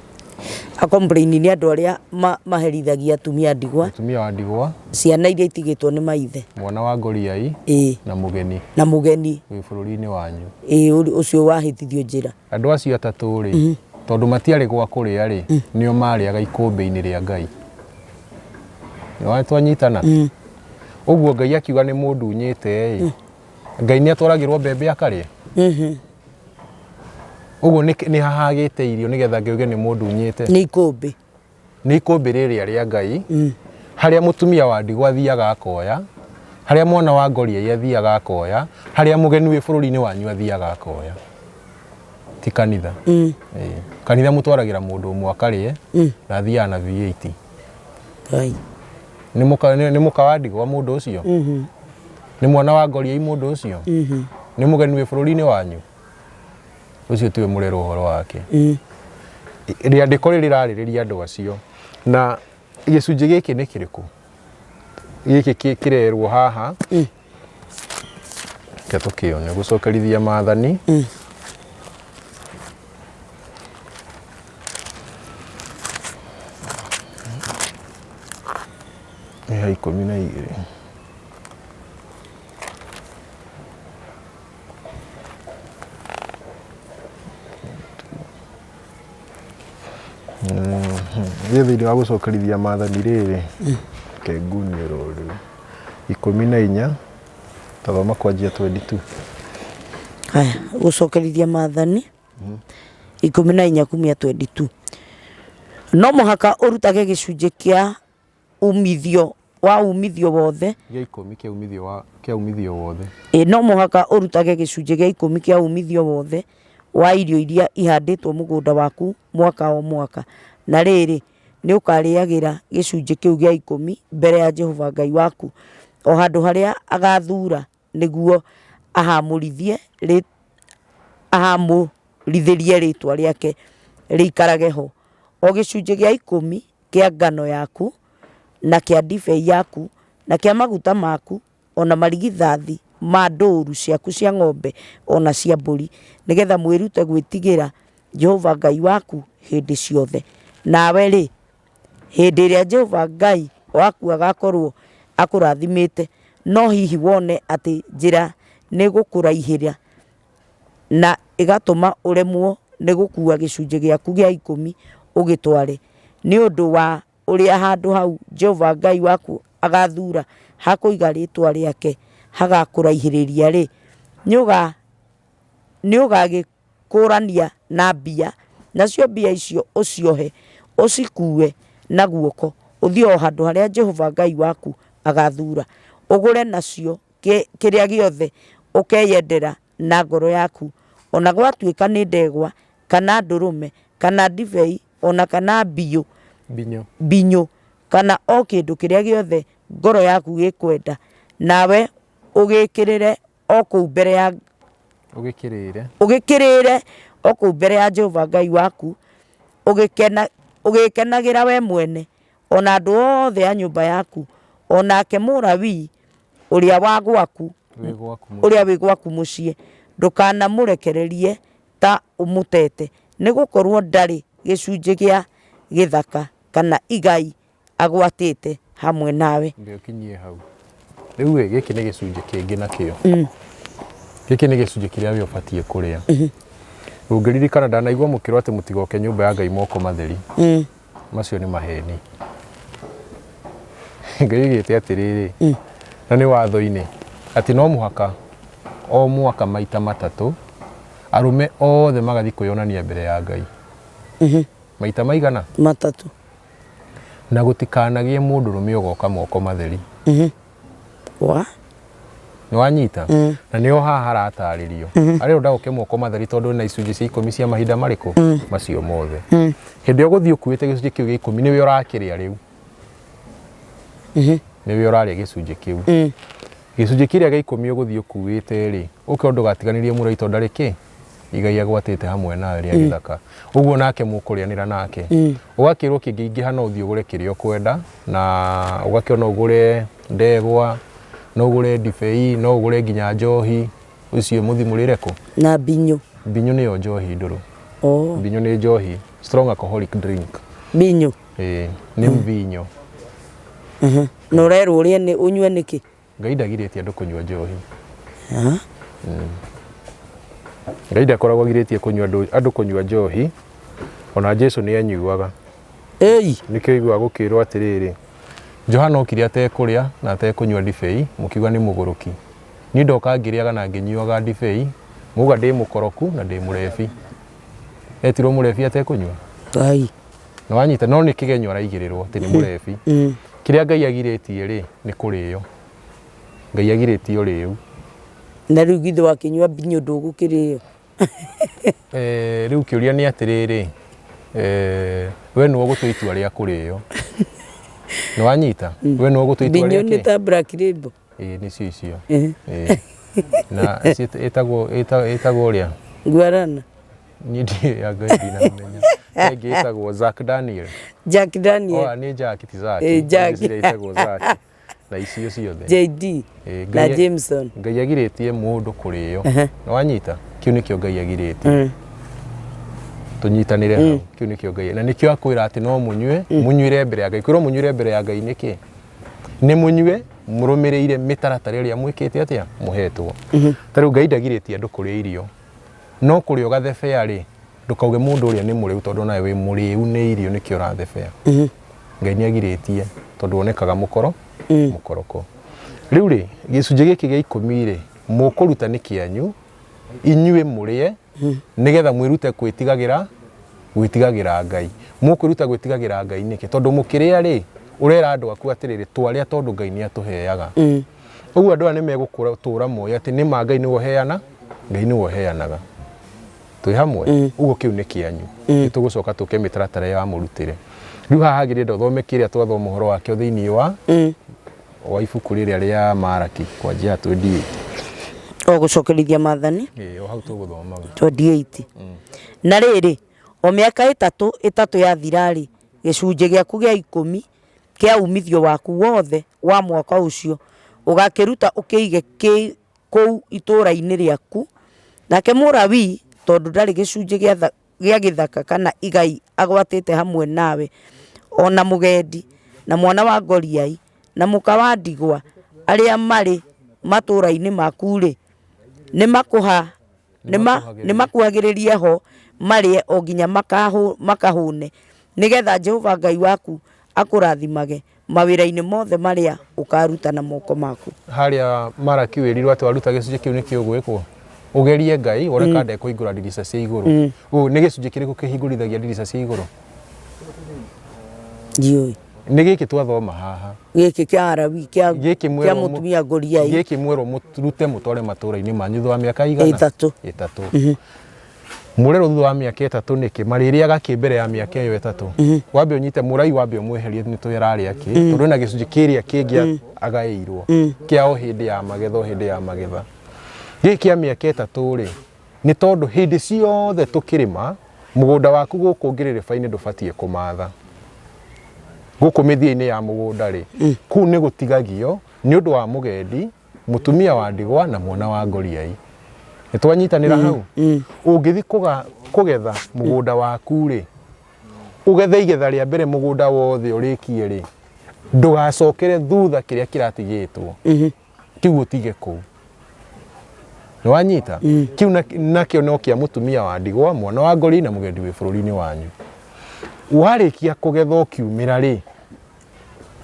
A complain nĩ andũ arĩa maherithagia atumia a ndigwa. Mũtumia wa ndigwa. Ciana iria itigĩtwo nĩ maithe. Mwana wa ngoriai. Ĩĩ. Na mũgeni. Na mũgeni. Wĩ bũrũri-inĩ wanyu. Ĩĩ, ũcio wahĩtithio njĩra. Andũ acio atatũ rĩ, tondũ matiarĩ gwa kũrĩa rĩ, nĩo marĩaga ikũmbĩ-inĩ rĩa Ngai. Nĩ twanyitana? Ũguo Ngai akiuga nĩ mũndunyĩte ĩ, Ngai nĩ atwaragĩrwo mbembe akarĩa? Ũguo nĩ hahagĩte irio nĩgetha Ngai auge nĩ mũndunyĩte? Nĩ ikũmbĩ. Nĩ ikũmbĩ rĩrĩa rĩa Ngai, harĩa mũtumia wa ndigwa athiaga akoya, harĩa mwana wa ngoriai athiaga akoya, harĩa mũgeni wĩ bũrũri-inĩ wanyu athiaga akoya. Ti kanitha. Ĩĩ. Kanitha mũtwaragĩra mũndũ ũmwe akarĩe na athiaga na V8. Ngai. Nĩ mũka, nĩ mũka wa ndigwa mũndũ ũcio? Nĩ mwana wa ngoriai mũndũ ũcio? Nĩ mũgeni wĩ bũrũri-inĩ wanyu? Ũcio tiwe mũrerwo ũhoro wake. Rĩandĩko rĩrĩ rĩrarĩrĩria andũ acio. Na gĩcunjĩ gĩkĩ nĩ kĩrĩkũ? Gĩkĩ kĩrerwo haha. Reke tũkĩone gũcokerithia maathani. Nĩ ha 12. Gĩ thĩinĩ wa gũcokerithia maathani rĩrĩ, reke ngunie rũrũ, 14, tathoma kwanjia 22. Haya, gũcokerithia maathani 14 kumia 22. No mũhaka ũrutage gĩcunjĩ kĩa umithio wa umithio wothe. Gĩa ikũmi kĩa umithio wa kĩa umithio wothe. Ĩ no mũhaka ũrutage gĩcunjĩ gĩa ikũmi kĩa umithio wothe wa irio iria ihandĩtwo mũgũnda waku mwaka o mwaka. Na rĩrĩ, nĩũkarĩagĩra gĩcunjĩ kĩu gĩa ikũmi mbere ya Jehova Ngai waku, o handũ harĩa agathuura nĩguo ahamũrithie ahamũrithĩrie rĩĩtwa rĩake rĩikarage ho. O gĩcunjĩ gĩa ikũmi kĩa ngano yaku, na kĩa ndibei yaku, na kĩa maguta maku, o na marigithathi ma ndũũru ciaku cia ng'ombe o na cia mbũri, nĩ getha mwĩrute gwĩtigĩra Jehova Ngai waku hĩndĩ ciothe. Nawe-rĩ, hĩndĩ ĩrĩa Jehova Ngai waku agakorũo akũrathimĩte, no hihi wone atĩ njĩra nĩĩgũkũraihĩra na ĩgatũma ũremwo nĩ gũkuua gĩcunjĩ gĩaku gĩa ikũmi ũgĩtware, nĩ ũndũ wa ũrĩa handũ hau Jehova Ngai waku agaathuura ha kũiga rĩĩtwa rĩake hagakũraihĩrĩria-rĩ, nĩũgagĩkũũrania na mbia, nacio mbia icio ũciohe ũcikuue na guoko, ũthiĩ o handũ harĩa Jehova Ngai waku agaathuura, ũgũre nacio kĩrĩa gĩothe ũkeyendera na ngoro yaku, o na gwatuĩka nĩ ndegwa, kana ndũrũme, kana ndibei, o na kana mbiyũ, Mbinyũ. mbinyũ, kana o kĩndũ kĩrĩa gĩothe ngoro yaku ĩkwenda, nawe ũgĩkĩrĩre o kũu mbere ya Ũgĩkĩrĩre. Ũgĩkĩrĩre o kũu mbere ya Jehova Ngai waku, ũgĩkena, ũgĩkenagĩra we mwene, o na andũ othe a nyũmba yaku, o nake Mũlawii ũrĩa wa gwaku Wĩ gwaku mũciĩ. ũrĩa wĩ gwaku mũciĩ, ndũkanamũrekererie ta ũmũtete, nĩ gũkorũo ndarĩ gĩcunjĩ gĩa gĩthaka kana igai agwatĩte hamwe nawe. Mbe ũkinyie hau. Rĩu ĩ, gĩkĩ nĩ gĩcunjĩ kĩngĩ nakĩo. Gĩkĩ nĩ gĩcunjĩ kĩrĩa we ũbatiĩ kũrĩa. Ũngĩririkana ndanaigua mũkĩrwo atĩ mũtigoke nyũmba ya Ngai moko matheri. Macio nĩ maheni. Ngai oigĩte atĩrĩrĩ, na nĩ watho-inĩ, atĩ no mũhaka o mwaka maita matatũ arũme othe magathiĩ kwĩyonania mbere ya Ngai. Maita maigana? Matatũ. Na gũtikanagĩe mũndũrũme ũgoka moko matheri. Wa? Nĩ wanyita? Na nĩho haha haratarĩrio. Arĩa ndaũke moko matheri tondũ na icunjĩ cia ikũmi cia mahinda marĩkũ? Macio mothe. Hĩndĩ ĩyo ũgũthiĩ ũkuĩte gĩcunjĩ kĩu gĩa ikũmi nĩwe ũrakĩrĩa rĩu. Nĩwe ũrarĩa gĩcunjĩ kĩu. Gĩcunjĩ kĩrĩa gĩa ikũmi ũgũthiĩ ũkuĩte rĩ, ũke ndũgatiganĩrie mũrei tondũ ndarĩ kĩ? Igai agwatĩte hamwe nawe rĩa gĩthaka. Ũguo nake mũkũrĩanĩra nake. Ũgakĩrwo kĩngĩingĩha no ũthiĩ ũgũre kĩrĩa ũkwenda na ũgakĩona no ũgũre ndegwa, no ũgũre ndibei, no ũgũre nginya njohi, ũcio mũthiĩ mũrĩre kũ? Na mbinyũ. Mbinyũ nĩyo njohi ndũrũ. Oh. Mbinyũ nĩ njohi, strong alcoholic drink. Mbinyũ. Ĩĩ, nĩ mvinyo. Na ũrerwo ũrĩe nĩ ũnyue nĩkĩ? Ngai ndagirĩtie andũ kũnyua njohi. Ngai ndakoragwo agirĩtie kũnyua andũ andũ kũnyua njohi, ona Jesu nĩ anyuaga. Ĩi. Nĩkĩo ũiguaga gũkĩrwo atĩrĩrĩ, Johana okire atekũrĩa na atekũnyua ndibei, mũkiuga nĩ mũgũrũki. Niĩ ndoka ngĩrĩaga na ngĩnyuaga ndibei, mwauga ndĩ mũkoroku na ndĩ mũrebi. Etirwo mũrebi atekũnyua? Ngai. Nĩ wanyita? No nĩ kĩgenyo araigĩrĩrwo atĩ nĩ mũrebi. Kĩrĩa Ngai agirĩtie rĩ, nĩ kũrĩo. Ngai agirĩtie ũrĩu. Na rĩu githĩ wakĩnyua mbinyũ ndũgũkĩrĩo? Eh, rĩu kĩũria nĩ atĩrĩrĩ, eh, we nĩwe ũgũtua itua rĩa kũrĩo. Nĩ wanyita? We nĩwe ũgũtua itua Mbinyũ rĩa nĩ kĩ? ta Black Label. Ĩĩ nĩcio icio. Ĩĩ. Na ĩtagwo ĩtagwo ũrĩa? Guarana. Niĩ ndiũĩ ya Ngai ndinamenya. Ĩngĩ ĩtagwo Zack Daniel. Jack Daniel. Oh, nĩ Jack ti Zack. Ĩĩ, Jack. Ngwĩciria ĩtagwo Zack. Na icio ciothe. JD Ĩĩ, na Ngai- Jameson. Ngai agirĩtie mũndũ kũrĩo. Nĩ wanyita? Kĩu nĩkĩo Ngai agirĩtie. Tũnyitanĩre hau. Kĩu nĩkĩo Ngai. Na nĩkĩo akwĩra atĩ no mũnyue, mũnyuĩre mbere ya Ngai. Kwĩrwo mũnyuĩre mbere ya Ngai nĩkĩ? Nĩ mũnyue mũrũmĩrĩire mĩtaratara ĩrĩa mwĩkĩte atĩa? Mũhetwo. Ta rĩu Ngai ndagirĩtie andũ kũrĩa irio. No kũrĩa ũgathebea rĩ, ndũkauge mũndũ ũrĩa nĩ mũrĩu tondũ nawe wĩ mũrĩu nĩ irio nĩkĩo ũrathebea. Ngai nĩ agirĩtie tondũ wonekaga mũkoro mũkoroko. Rĩu rĩ, gĩcunjĩ gĩkĩ gĩa ikũmi rĩ, mũkũruta nĩ kĩanyu, inyuĩ mũrĩe, nĩgetha mwĩrute gwĩtigagĩra gwĩtigagĩra Ngai. Mũkwĩruta gwĩtigagĩra Ngai nĩkĩ? Tondũ mũkĩrĩa rĩ, ũrera andũ aku atĩrĩrĩ, twarĩa tondũ Ngai nĩ atũheaga. Ũguo andũ aya nĩ megũtũra moĩ atĩ nĩ ma Ngai nĩwe ũheana, Ngai nĩwe ũheanaga. Twĩ hamwe? Ũguo kĩu nĩ kĩanyu. Nĩ tũgũcoka tũke mĩtaratara ya mũrutĩre. Rĩu haha hagĩrĩire ũthome kĩrĩa twathoma ũhoro wakĩo thĩinĩ wa wa ibuku rĩrĩa rĩa Maraki kwanjia 28. O gũcokerithia maathani. Ĩĩ, o hau tũgũthomaga. 28. Na rĩrĩ, O mĩaka ĩtatũ ĩtatũ yathira-rĩ, gĩcunjĩ gĩaku gĩa ikũmi kĩa uumithio waku wothe wa mwaka ũcio ũgakĩruta ũkĩige kũu itũũra-inĩ rĩaku, nake Mũlawii, tondũ ndarĩ gĩcunjĩ gĩa gĩthaka kana igai agwatĩte hamwe nawe, o na mũgendi, na mwana wa ngoriai, na mũka wa ndigwa, arĩa marĩ matũũra-inĩ maku-rĩ, nĩmakũha nĩmakuhagĩrĩrie ho marĩe o nginya makahũne, nĩ getha Jehova Ngai waku akũrathimage mawĩra-inĩ mothe marĩa ũkaruta na moko maku. Harĩa Malaki wĩrirwo atĩ waruta gĩcunjĩ kĩu nĩkĩ ũgwĩkwo? Ũgerie Ngai wone kana ndekũhingũra ndirica cia igũrũ. Ũũ nĩ gĩcunjĩ kĩrĩkũ kĩhingũrithagia ndirica cia igũrũ? Ndiũĩ. Nĩ gĩkĩ twathoma haha. Gĩkĩ kĩa Alawii kĩa Gĩkĩ kĩa mwerwo mũ- mũtumia ngoriai. Gĩkĩ mwerwo mũrute mũtware matũra-inĩ manyu thutha wa mĩaka igana? Ĩtatũ. Ĩtatũ. Mũrerwo thutha wa mĩaka ĩtatũ nĩkĩ? Marĩrĩaga kĩ mbere ya mĩaka ĩyo ĩtatũ? Wambe ũnyite mũrai wambe ũmweherie nĩ tũĩ ararĩa kĩ, tondũ ena gĩcunjĩ kĩrĩa kĩngĩ agaĩirwo kĩa o hĩndĩ ya magetha o hĩndĩ ya magetha. Gĩkĩ kĩa mĩaka ĩtatũ rĩ, nĩ tondũ hĩndĩ ciothe tũkĩrĩma mũgũnda waku gũkũ ngĩrĩrĩba-inĩ ndũbatiĩ kũmatha. Gũkũ mĩthia-inĩ ya mũgũnda rĩ, kũu nĩ gũtigagio nĩ ũndũ wa mũgendi, mũtumia wa ndigwa na mwana wa ngoriai. Nĩ twanyitanĩra hau? Ũngĩthiĩ kũgetha mũgũnda waku rĩ, ũgethe igetha rĩa mbere mũgũnda wothe ũrĩkie rĩ, ndũgacokere thutha kĩrĩa kĩratigĩtwo. Kĩu ũtige kũu. Nĩ wanyita? Kĩu nakĩo no kĩa mũtumia wa ndigwa, mwana wa ngori na mũgendi wĩ bũrũri-inĩ wanyu. Warĩkia kũgetha ũkiumĩra rĩ,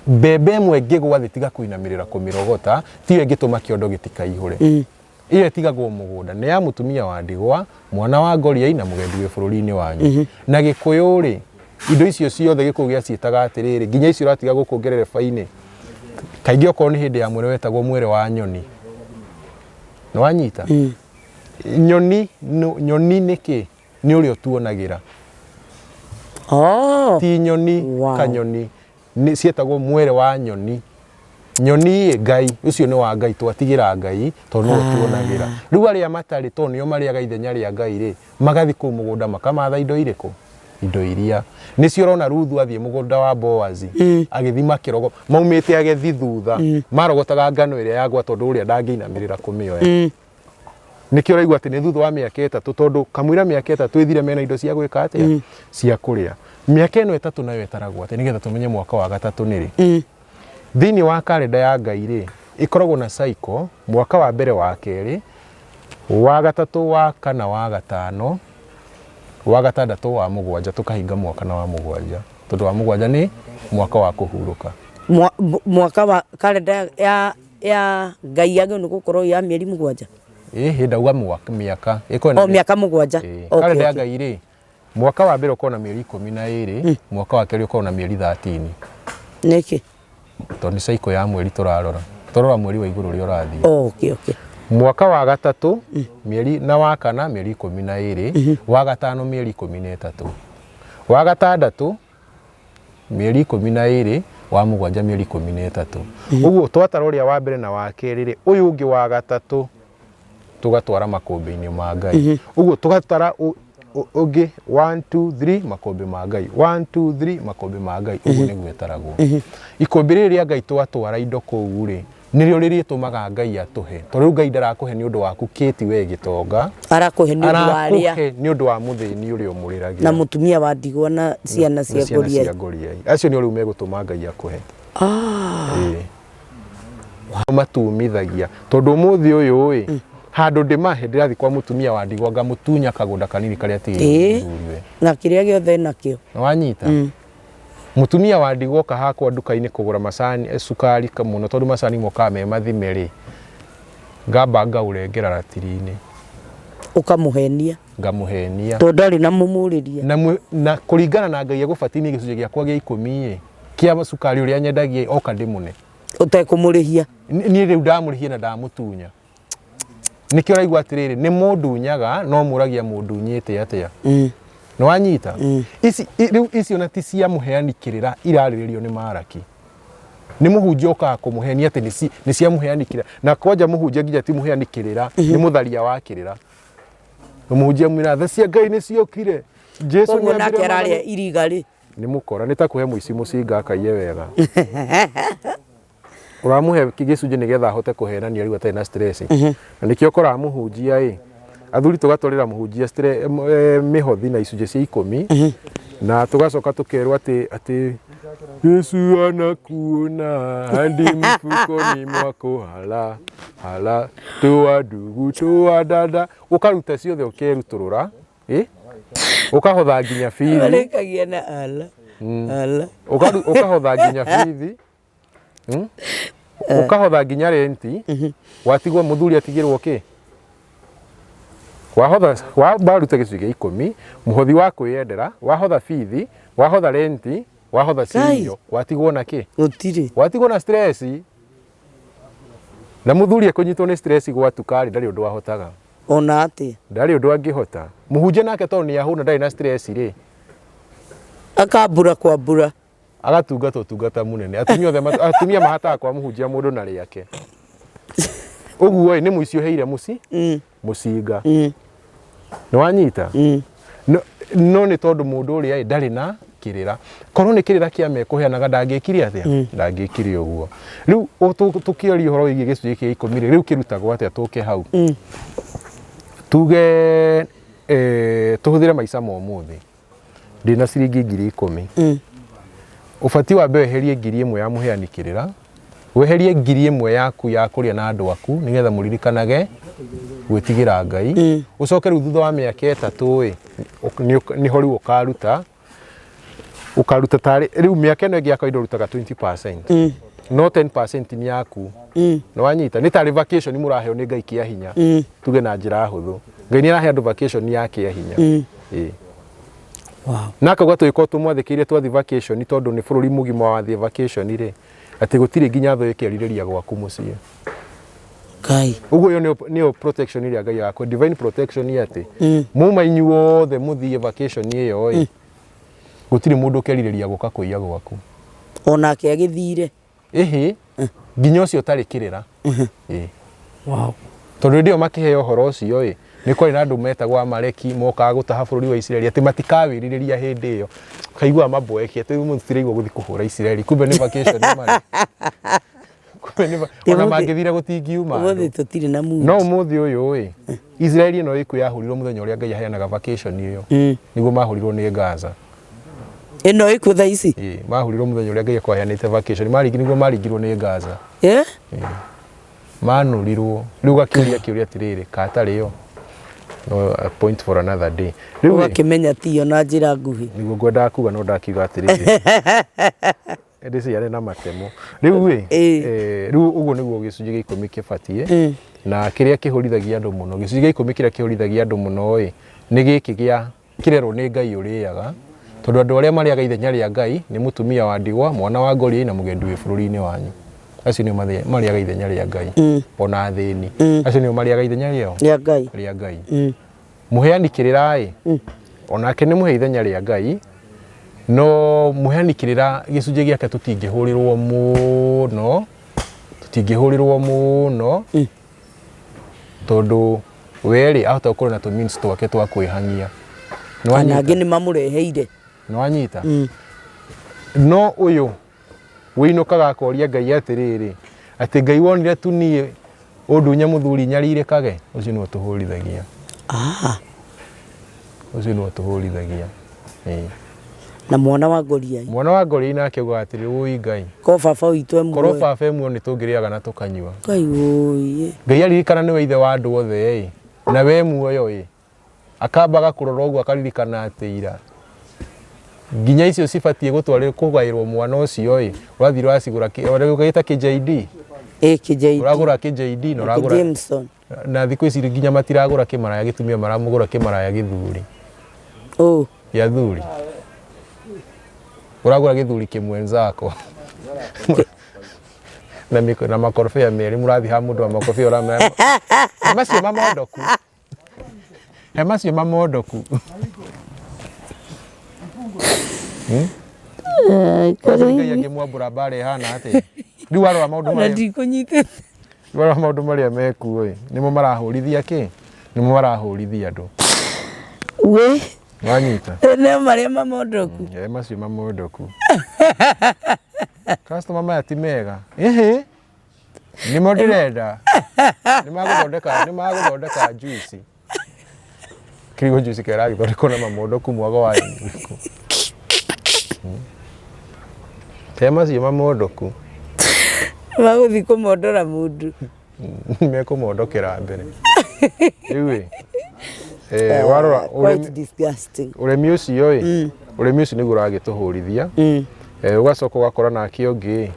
mbembe ĩmwe ĩngĩgwa thĩ tiga kũinamĩrĩra kũmĩrogota, tiyo ĩngĩtũma kĩondo gĩtikaihũre. Ĩyo ĩtigagwo mũgũnda nĩ ya mũtumia wa ndigwa, mwana wa ngoriai na mũgendi wĩ bũrũri-inĩ wanyu. Na Gĩkũyũ rĩ, indo icio ciothe Gĩkũyũ gĩaciĩtaga atĩrĩrĩ, nginya icio ũratiga gũkũ ngerereba-inĩ, kaingĩ okorwo nĩ hĩndĩ ya mwere wetagwo mwere wa nyoni. Nĩ wanyita? Nyoni, nyoni nĩ kĩ? Nĩ ũrĩa ũtuonagĩra. Oh. Ti nyoni Wow. kanyoni, nĩ ciĩtagwo mwere wa nyoni. Nyoni ĩ Ngai, ũcio nĩ wa Ngai, twatigĩra Ngai tondũ nĩwe ũtuonagĩra. Rĩu arĩa matarĩ tondũ nĩo marĩaga ithenya rĩa Ngai rĩ, magathiĩ kũu mũgũnda makamatha indo irĩkũ? Indo iria. Nĩcio ũrona Ruthu athiĩ mũgũnda wa Boazi, agĩthiĩ makĩrogo, maumĩte agethi thutha, marogotaga ngano ĩrĩa yagwa tondũ ũrĩa ndangĩinamĩrĩra kũmĩoya. Nĩkĩo ũraigua atĩ nĩ thutha wa mĩaka ĩtatũ tondũ kamũira mĩaka ĩtatũ ĩthire mena indo cia gwĩka atĩa? Cia kũrĩa. Mĩaka ĩno ĩtatũ nayo ĩtaragwo atĩa nĩgetha tũmenye mwaka wa gatatũ nĩ rĩ? Thĩinĩ wa karenda ya Ngai rĩ, ĩkoragwo na cycle, mwaka wa mbere wa kerĩ, wa gatatũ, wa kana, wa gatano, wa gatandatũ, wa mũgwanja, tũkahinga mwaka na wa mũgwanja, tondũ wa mũgwanja nĩ mwaka wa kũhurũka. Mwaka wa karenda ya ya Ngai yagĩrĩirwo nĩ gũkorwo ya mĩeri mũgwanja? Ĩhĩ ndauga mwaka, mĩaka. Ĩkoragwo na O mĩaka mũgwanja. Ĩĩ. Okay, Karenda ya okay. Ngai rĩ, mwaka wa mbere ũkoragwo na mĩeri 12, mwaka wa kerĩ ũkoragwo na mĩeri 13. Nĩkĩ? Tondũ nĩ cycle ya mweri tũrarora. Tũrarora mweri wa igũrũ ũrĩa ũrathiĩ. Oh, okay, okay. Mwaka wa gatatũ mĩeri na wa kana mĩeri 12, wa gatano mĩeri 13. Wa gatandatũ mĩeri 12, wa mũgwanja mĩeri 13. Ũguo twatara ũrĩa wa mbere na wa kerĩ rĩ, ũyũ ũngĩ wa gatatũ tũgatwara makũmbĩ-inĩ ma Ngai. Ũguo tũgatara ũngĩ 1 2 3 makũmbĩ ma Ngai, 1 2 3 makũmbĩ ma Ngai, ũguo nĩguo ĩtaragwo. Ikũmbĩ rĩrĩ rĩa Ngai twatwara indo kũu rĩ, nĩrĩo rĩrĩtũmaga Ngai atũhe. Tondũ rĩu Ngai ndarakũhe nĩ ũndũ waku kĩti we gĩtonga, Arakũhe nĩ ũndũ wa arĩa arakũhe nĩ ũndũ wa mũthĩni ũrĩa ũmũrĩragĩra. Na mũtumia wa ndigwa na ciana cia ngoriai. Cia ngoriai. Acio nĩo rĩu megũtũma Ngai akũhe. Ĩĩ. Matumithagia tondũ ũmũthĩ ũyũ ĩ handũ ndĩmahe ndĩrathiĩ kwa mũtumia wa ndigwa ngamũtunya kagũnda kanini karĩa atigĩirwo nĩ mũthuriwe. Na kĩrĩa gĩothe enakĩo. Nĩwanyita? Mũtumia wa ndigwa oka hakwa nduka-inĩ kũgũra macani, cukari mũno tondũ macani mokaga me mathime rĩ, ngamba ngaũrengera ratiri-inĩ. Ũkamũhenia. Ngamũhenia. Tondũ ndarĩ na mũmũrĩria. Na kũringana na Ngai egũbatiĩ niĩ gĩcunjĩ gĩakwa gĩa ikũmi ĩ, kĩa cukari ũrĩa nyendagia ĩ, oka ndĩmũne. Ũtekũmũrĩhia. Niĩ rĩu ndamũrĩhia na ndamũtunya. Nĩkĩo ũraigua atĩrĩrĩ, nĩ mũndunyaga no mũragia mũndunyĩte atĩa. Nĩ wanyita? Ici, rĩu ici ona ti cia mũheani kĩrĩra irarĩrĩrio nĩ Maraki. Nĩ mũhunjia ũkaga kũmũhenia atĩ nĩ cia mũheani kĩrĩra. Na kwanja mũhunjia nginya ti mũheani kĩrĩra, nĩ mũtharia wa kĩrĩra. Mũhunjia mwĩra tha cia Ngai nĩ ciokire. Jesu Koguo nĩambire nake ararĩa maathani- iriga rĩ. Nĩ mũkora, nĩ ta kũhe mũici mũcinga akaiye wega. Ũramũhe gĩcunjĩ nĩgetha ahote kũhenania rĩu atarĩ na stress. Na nĩkĩo ũkoraga mũhunjia ĩ, athuri tũgatwarĩra mũhunjia mĩhothi na icunjĩ cia ikũmi, na tũgacoka tũkerwo atĩ atĩ Yesu anakuona hadi mfukoni mwako hala hala toa ndugu toa dada, ũkaruta ciothe ũkerutũrũra ĩ ũkahotha nginya bithi. Marĩkagia na ala ala. Ũkahotha nginya bithi. Ũkahotha nginya renti. Watigwo mũthuri atigĩrwo kĩ? Wahotha waruta gĩcunjĩ gĩa ikũmi, mũhothi wa kwĩyendera, wahotha bithi, wahotha renti, wahotha cia irio, watigwo na kĩ? Gũtirĩ. Watigwo na stress. Na mũthuri ekũnyitwo nĩ stress gwatuka rĩ, ndarĩ ũndũ ahotaga. Ona atĩa? Ndarĩ ũndũ angĩhota. Mũhunjia nake tondũ nĩ ahũna ndarĩ na stress rĩ, Akambura kwambura. Agatungata ũtungata mũnene. Atumia othe atumia mahataga kwa mũhunjia mũndũ na rĩake. Ũguo ĩ nĩ mũici ũheire mũci mũcinga. Nĩ wanyita? No, no nĩ tondũ mũndũ ũrĩa ĩ ndarĩ na kĩrĩra. Korwo nĩ kĩrĩra kĩa mekũheanaga ndangĩkire atĩa? Ndangĩkire ũguo. Rĩu tũkĩaria ũhoro wĩgiĩ gĩcunjĩ kĩa ikũmi rĩ, rĩu kĩrutagwo atĩa tũke hau? Tuge tũhũthĩre maica ma ũmũthĩ. Ndĩna ciringi 10,000. Ũbatiĩ wambe weherie 1000 ya mũheani kĩrĩra, weherie 1000 yaku ya kũrĩa na andũ aku nĩgetha mũririkanage gwĩtigĩra Ngai. Ũcoke rĩu thutha wa mĩaka 3 ĩ, nĩho rĩu ũkaruta, ũkaruta tarĩ rĩu mĩaka ĩno ĩngĩ ya kawaida ũrutaga 20%. No 10% nĩ yaku. Nĩ wanyita? Nĩ tarĩ vacation mũraheo nĩ Ngai kĩa hinya. Tuge na njĩra hũthũ. Ngai nĩ arahe andũ vacation ya kĩa hinya. Ĩĩ. Na akauga tũgĩkorwo tũmwathĩkĩire twathiĩ vacation tondũ nĩ bũrũri mũgima wathiĩ vacation rĩ, atĩ gũtirĩ nginya thũ ĩkerirĩria gwaku mũciĩ. Ngai. Ũguo ĩyo nĩyo protection ĩrĩa Ngai agakũhe, divine protection atĩ muma inyuothe mũthiĩ vacation ĩyo ĩ, gũtirĩ mũndũ ũkerirĩria gũka kũiya gwaku. Onake agĩthire. Ĩhĩ, nginya ũcio ũtarĩ kĩrĩra. Ĩĩ. Wow. Tondũ hĩndĩ ĩyo makĩheo ũhoro ũcio ĩ, nĩ kwarĩ na andũ metagwo Amaleki mokaga gũtaha bũrũri wa Isiraeli atĩ matikawĩrirĩria hĩndĩ ĩyo. Kaiguaga maboeke atĩ rĩu mũtiraigua gũthiĩ kũhũra Isiraeli, kumbe nĩ vacation marĩ. Kumbe nĩ ona mangĩthire gũtingiuma andũ. Ũmũthĩ tũtirĩ na mood. No ũmũthĩ ũyũ ĩ, Isiraeli ĩno ĩkuo yahũrirwo mũthenya ũrĩa Ngai aheanaga vacation ĩyo. Nĩguo mahũrirwo nĩ Gaza. Ĩno ĩkuo thaa ici? Ĩĩ, mahũrirwo mũthenya ũrĩa Ngai akwaheanĩte vacation. Nĩguo maringirwo nĩ Gaza. Eh? Ĩĩ. Manũrirwo. Rĩu ũgakĩũria kĩũria atĩrĩrĩ, katarĩ yo? No a point for another day. Rĩu ĩ, Ũgakĩmenya tiyo na njĩra nguhĩ. Nĩguo ngwendaga kuga no ndakiuga atĩrĩrĩ. Ndĩciare na matemo. Rĩu ĩ, rĩu ũguo nĩguo gĩcunjĩ gĩa ikũmi kĩbatiĩ. Na kĩrĩa kĩhũrithagia andũ mũno, gĩcunjĩ gĩa ikũmi kĩrĩa kĩhũrithagia andũ mũno ĩ, nĩ gĩkĩ gĩa kĩrerwo nĩ Ngai ũrĩaga, tondũ andũ arĩa marĩaga ithenya rĩa Ngai nĩ mũtumia wa ndigwa, mwana wa ngoriai na mũgendi wĩ bũrũri-inĩ wanyu. Acio nĩo marĩaga ithenya rĩa Ngai. Ona athĩni. Acio nĩo marĩaga ithenya rĩao? Rĩa Ngai. Rĩa Ngai. Mũheani kĩrĩra ĩ, onake nĩ mũhe ithenya rĩa Ngai, no mũheani kĩrĩra gĩcunjĩ gĩake tũtingĩhũrĩrwo mũno, tũtingĩhũrĩrwo mũno, tondũ we rĩ ahota gũkorwo na tũ means twake twa kwĩhang'ia. Nĩ Kana angĩ nĩ mamũreheire. Nĩ wanyita? No ũyũ wĩinũkaga akoria Ngai atĩrĩrĩ, atĩ Ngai wonire tu niĩ ũndunye mũthuri nyarirĩkage, ũcio nĩwe ũtũhũrithagia. Ũcio nĩwe ũtũhũrithagia. Ĩĩ. Na mwana wa ngoriai. Mwana wa ngoriai nake augaga atĩrĩ, ũi Ngai. Korwo baba witũ e muoyo. Korwo baba e muoyo nĩ tũngĩrĩaga na tũkanyua. Ngai ũi. Ngai aririkana nĩwe ithe wa andũ othe ĩ, na we muoyo ĩ, akamba agakũrora ũguo akaririkana atĩ ira nginya icio cibatiĩ gũtwarĩrwo kũgaĩrwo mwana ũcio ĩ, ũrathiĩ ũracigũra ũgĩta kĩ-JD? Ĩ kĩ-JD. Ũragũra kĩ-JD na ũragũra Jameson. Na thikũ ici nginya matiragũra kĩmaraya gĩtumia maramũgũra kĩmaraya gĩthuri. Ũ. Gĩa thuri. Ũragũra gĩthuri kĩmwenzako. Na mĩko na makorobia merĩ mũrathiĩ ha mũndũ wa makorobia ũramera. He macio mamondoku. He macio mamondoku. Ũcio Ngai angĩmwambũra mbara ĩhana atĩa? Rĩu warora maũndũ Ona marĩa ndikũnyitĩte. Warora maũndũ marĩa mekuo ĩ, nĩmo marahũrithia kĩ? Nĩmo marahũrithia andũ. We. Wanyita? Nĩ marĩa mamondoku. Eh, macio mamondoku. Customer maya ti mega. Ĩhĩ. Nĩmo ndĩrenda. Nĩ magũthondeka, nĩ magũthondeka juice. Kĩrigũ juice kĩragĩthondekwo na mamondoku mwago wa ũrĩkũ. Te macio mamondoku. Magũthiĩ kũmondora mũndũ. Mekũmondokera mbere. Rĩu ĩ. Eh, warora Quite ũrĩmi disgusting. ũrĩmi ũcio ĩ ũrĩmi ũcio nĩguo ũragĩtũhũrithia. Eh, ũgacoka ũgakora nake ũngĩ ĩ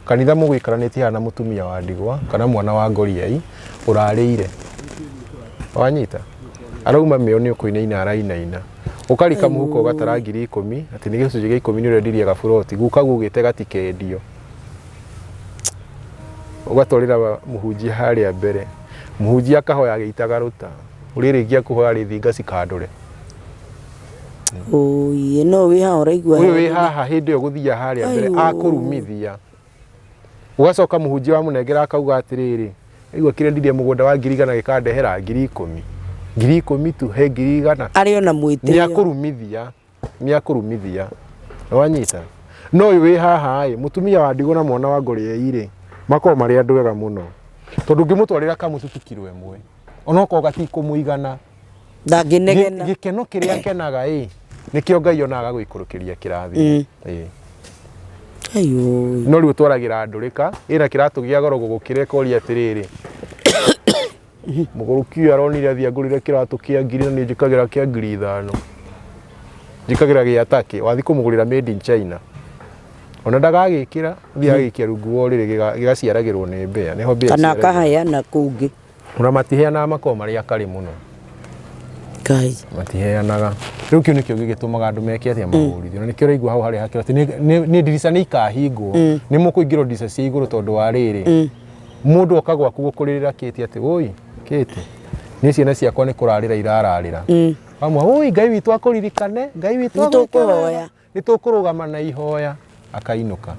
kanitha mũgũikaranĩtie haha na mũtumia wa ndigwa kana mwana wa ngoriai ũrarĩire wanyita arauma mĩo nĩ ũkũinaina arainaina ũkarika mũhuko ũgatara 10,000 atĩ nĩ gĩcunjĩ gĩa 10 nĩ ũrendirie gaburoti guka gugĩte gatikendio ũgatwarĩra mũhunjia harĩa mbere mũhunjia akahoya agĩitaga rũta ũrĩrĩkia kũhoya rĩthinga cikandũre. Ũiĩ no wĩ haha ũraigua. Ũyũ wĩ haha hĩndĩ ĩyo gũthiia harĩa mbere akũrumithia ũgacoka mũhunjia wamũnengera akauga atĩrĩrĩ aigua kĩrendirie mũgũnda wa 100,000 gĩkandehera 10,000 10,000 tu he 100,000. Arĩ ona mwĩtĩo. Nĩakũrumithia nĩakũrumithia wanyita no ũyũ wĩ haha ĩ mũtumia wa ndigwa na mwana wa ngoriai rĩ makoragwo marĩ andũ ega mũno tondũ ũngĩmũtwarĩra kamũtu tu kiro ĩmwe onokorwo gatikũmũigana Ndangĩnegena. Gĩkeno kĩrĩa akenaga ĩ nĩkĩo Ngai onaga agagũikũrũkĩria kĩrathimo. Ĩĩ. Aiyo. No rĩu ũtwaragĩra ndũrĩka ĩna kĩratũ gĩa goro gũgũkĩra ĩkoria atĩrĩrĩ mũgũrũki ũyũ aronire athiĩ angũrĩre kĩratũ kĩa ngiri na niĩ njĩkagĩra kĩa 5,000 njĩkagĩra gĩa takĩ wathiĩ kũmũgũrĩra made in China ona ndagagĩkĩra thiĩ agagĩikia rungu wa ũrĩrĩ gĩgaciaragĩrwo nĩ mbĩa nĩho mbĩa Kana iciaragĩrwo. akaheana kũngĩ. Ona matiheanaga makoragwo marĩ akarĩ mũno. Ngai. Matiheanaga rĩu kĩu nĩkĩo gĩgĩtũmaga andũ meke atĩa mahũrithio na nĩkĩo ũraigua hau harĩa hakĩra atĩ nĩ ndirica nĩ ikahingwo nĩ mũkũingĩrwo ndirica cia igũrũ tondũ wa rĩrĩ mũndũ oka gwaku gũkũrĩrĩra kĩti atĩ ũi kĩti niĩ ciana ciakwa nĩ kũrarĩra irararĩra amwe ũi Ngai witũ akũririkane Ngai witũ Nĩ agwĩke tũkũhoya. wega. Nĩ tũkũrũgama na ihoya akainũka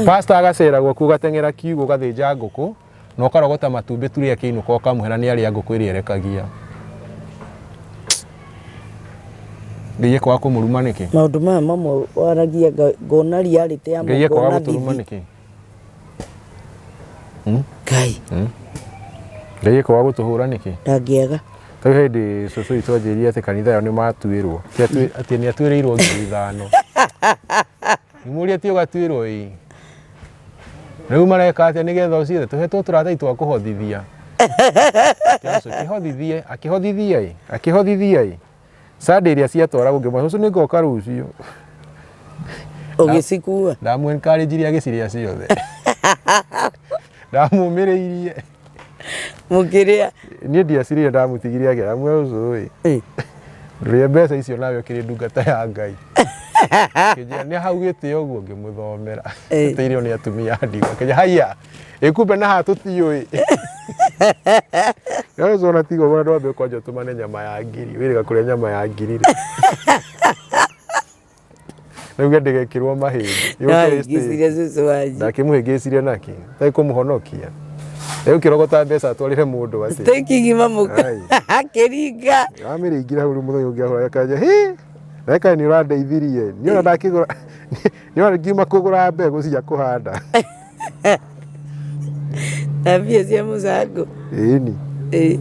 pastor agacera gwaku ũgateng'era kiugũ ũgathĩnja ngũkũ na ũkarogota matumbĩ turĩ akĩinũka ũkamũhe na nĩ arĩa ngũkũ ĩrĩa ĩrekagia Ngai ekwaga kũmũruma nĩkĩ? Maũndũ maya mamwe waragia ngona reality ya Ngai ekwaga ngona gũtũruma thithi. nĩkĩ? Ngai Ngai ekwaga gũtũhũra nĩkĩ? ndangĩaga. Tarĩu hĩndĩ cũcũ witũ anjĩrire atĩ kanitha ĩyo nĩ matuĩrwo atĩ nĩ atuĩrĩirwo 5,000 ngĩmũria ti ũgatuĩrwo ĩĩ rĩu mareka atĩa nĩgetha ũciethe tũhetwo tũratathi twa kũhothithia akĩhothithie akĩhothithia ĩ akĩhothithia ĩ Sunday ĩrĩa ciatwaragwo ngĩmwĩra cũcũ nĩ ngoka rũciũ Ũgĩcikua. Ndamũ encourage agĩcirĩa ciothe ndamũmĩrĩirie Mũkĩrĩa. Niĩ ndiacirĩire ndamũtigire akĩra amwe ũcũ ĩ ndũrĩe mbeca icio nawe ũkĩrĩ ndungata ya Ngai kĩnjĩra nĩ hau gĩtĩ ũguo ngĩmũthomera atĩ irio nĩ atumia a ndigwa kĩnjĩra haiya ĩkumbe na haha tũtiũĩ no ũcio ona tiga ũguo ndwambe kwanja ũtũmane nyama ya ngiri wĩrĩga kũrĩa nyama ya ngiri rĩ rĩu ndĩgekĩrwo mahĩndĩ yũke ĩ steak. Ngĩciria cũcũ wanyu. Ndakĩmũhĩngĩcirie naki tai kũmũhonokia rĩu kĩrogota mbeca atwarĩre mũndũ atĩ Steak ng'ima mũka. Ai. Akĩringa. Amĩrĩingĩra hau rĩu mũthenya ũngĩ ahũra akanja hĩ nawe nĩ ũrandeithirie niĩ ona ndakĩgũra nĩ ona ngiuma kũgũra mbegũ cia kũhanda Na mbia cia mũcango. Ĩni. Ĩ.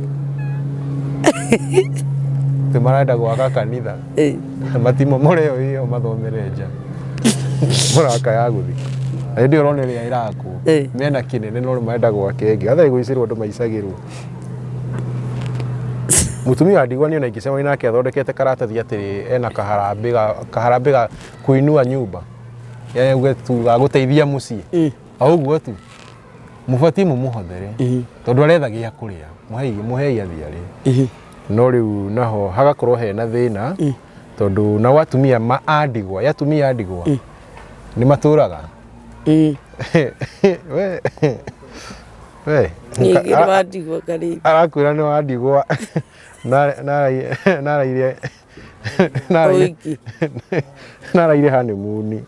Atĩ marenda gwaka kanitha matimomore ĩyo ĩyo mathomere nja mũraka ya gũthi na hĩndĩ ĩyo ũrona ĩrĩa ĩrakwo mena kĩnene no marenda gwaka ĩngĩ gathai gũicĩrwo andũ maicagĩrwo mũtumia wa ndigwa niĩ ona ingĩcemania nake athondekete karatathi atĩ ena kaharambĩ ga kaharambĩ ga kuinua nyumba yani uge tu ga gũteithia mũciĩ o ũguo tu mũbatiĩ mũmũhothere tondũ aretha gĩa kũrĩa mũhei mũhei athiĩ arĩe no rĩu naho hagakorwo hena thĩna tondũ nao atumia ma a ndigwa atumia a ndigwa nĩ matũraga we we Ningĩ wa ndigwa karĩ. Arakwĩra nĩ wa ndigwa naraire Ũhiki. Naraire honeymoon.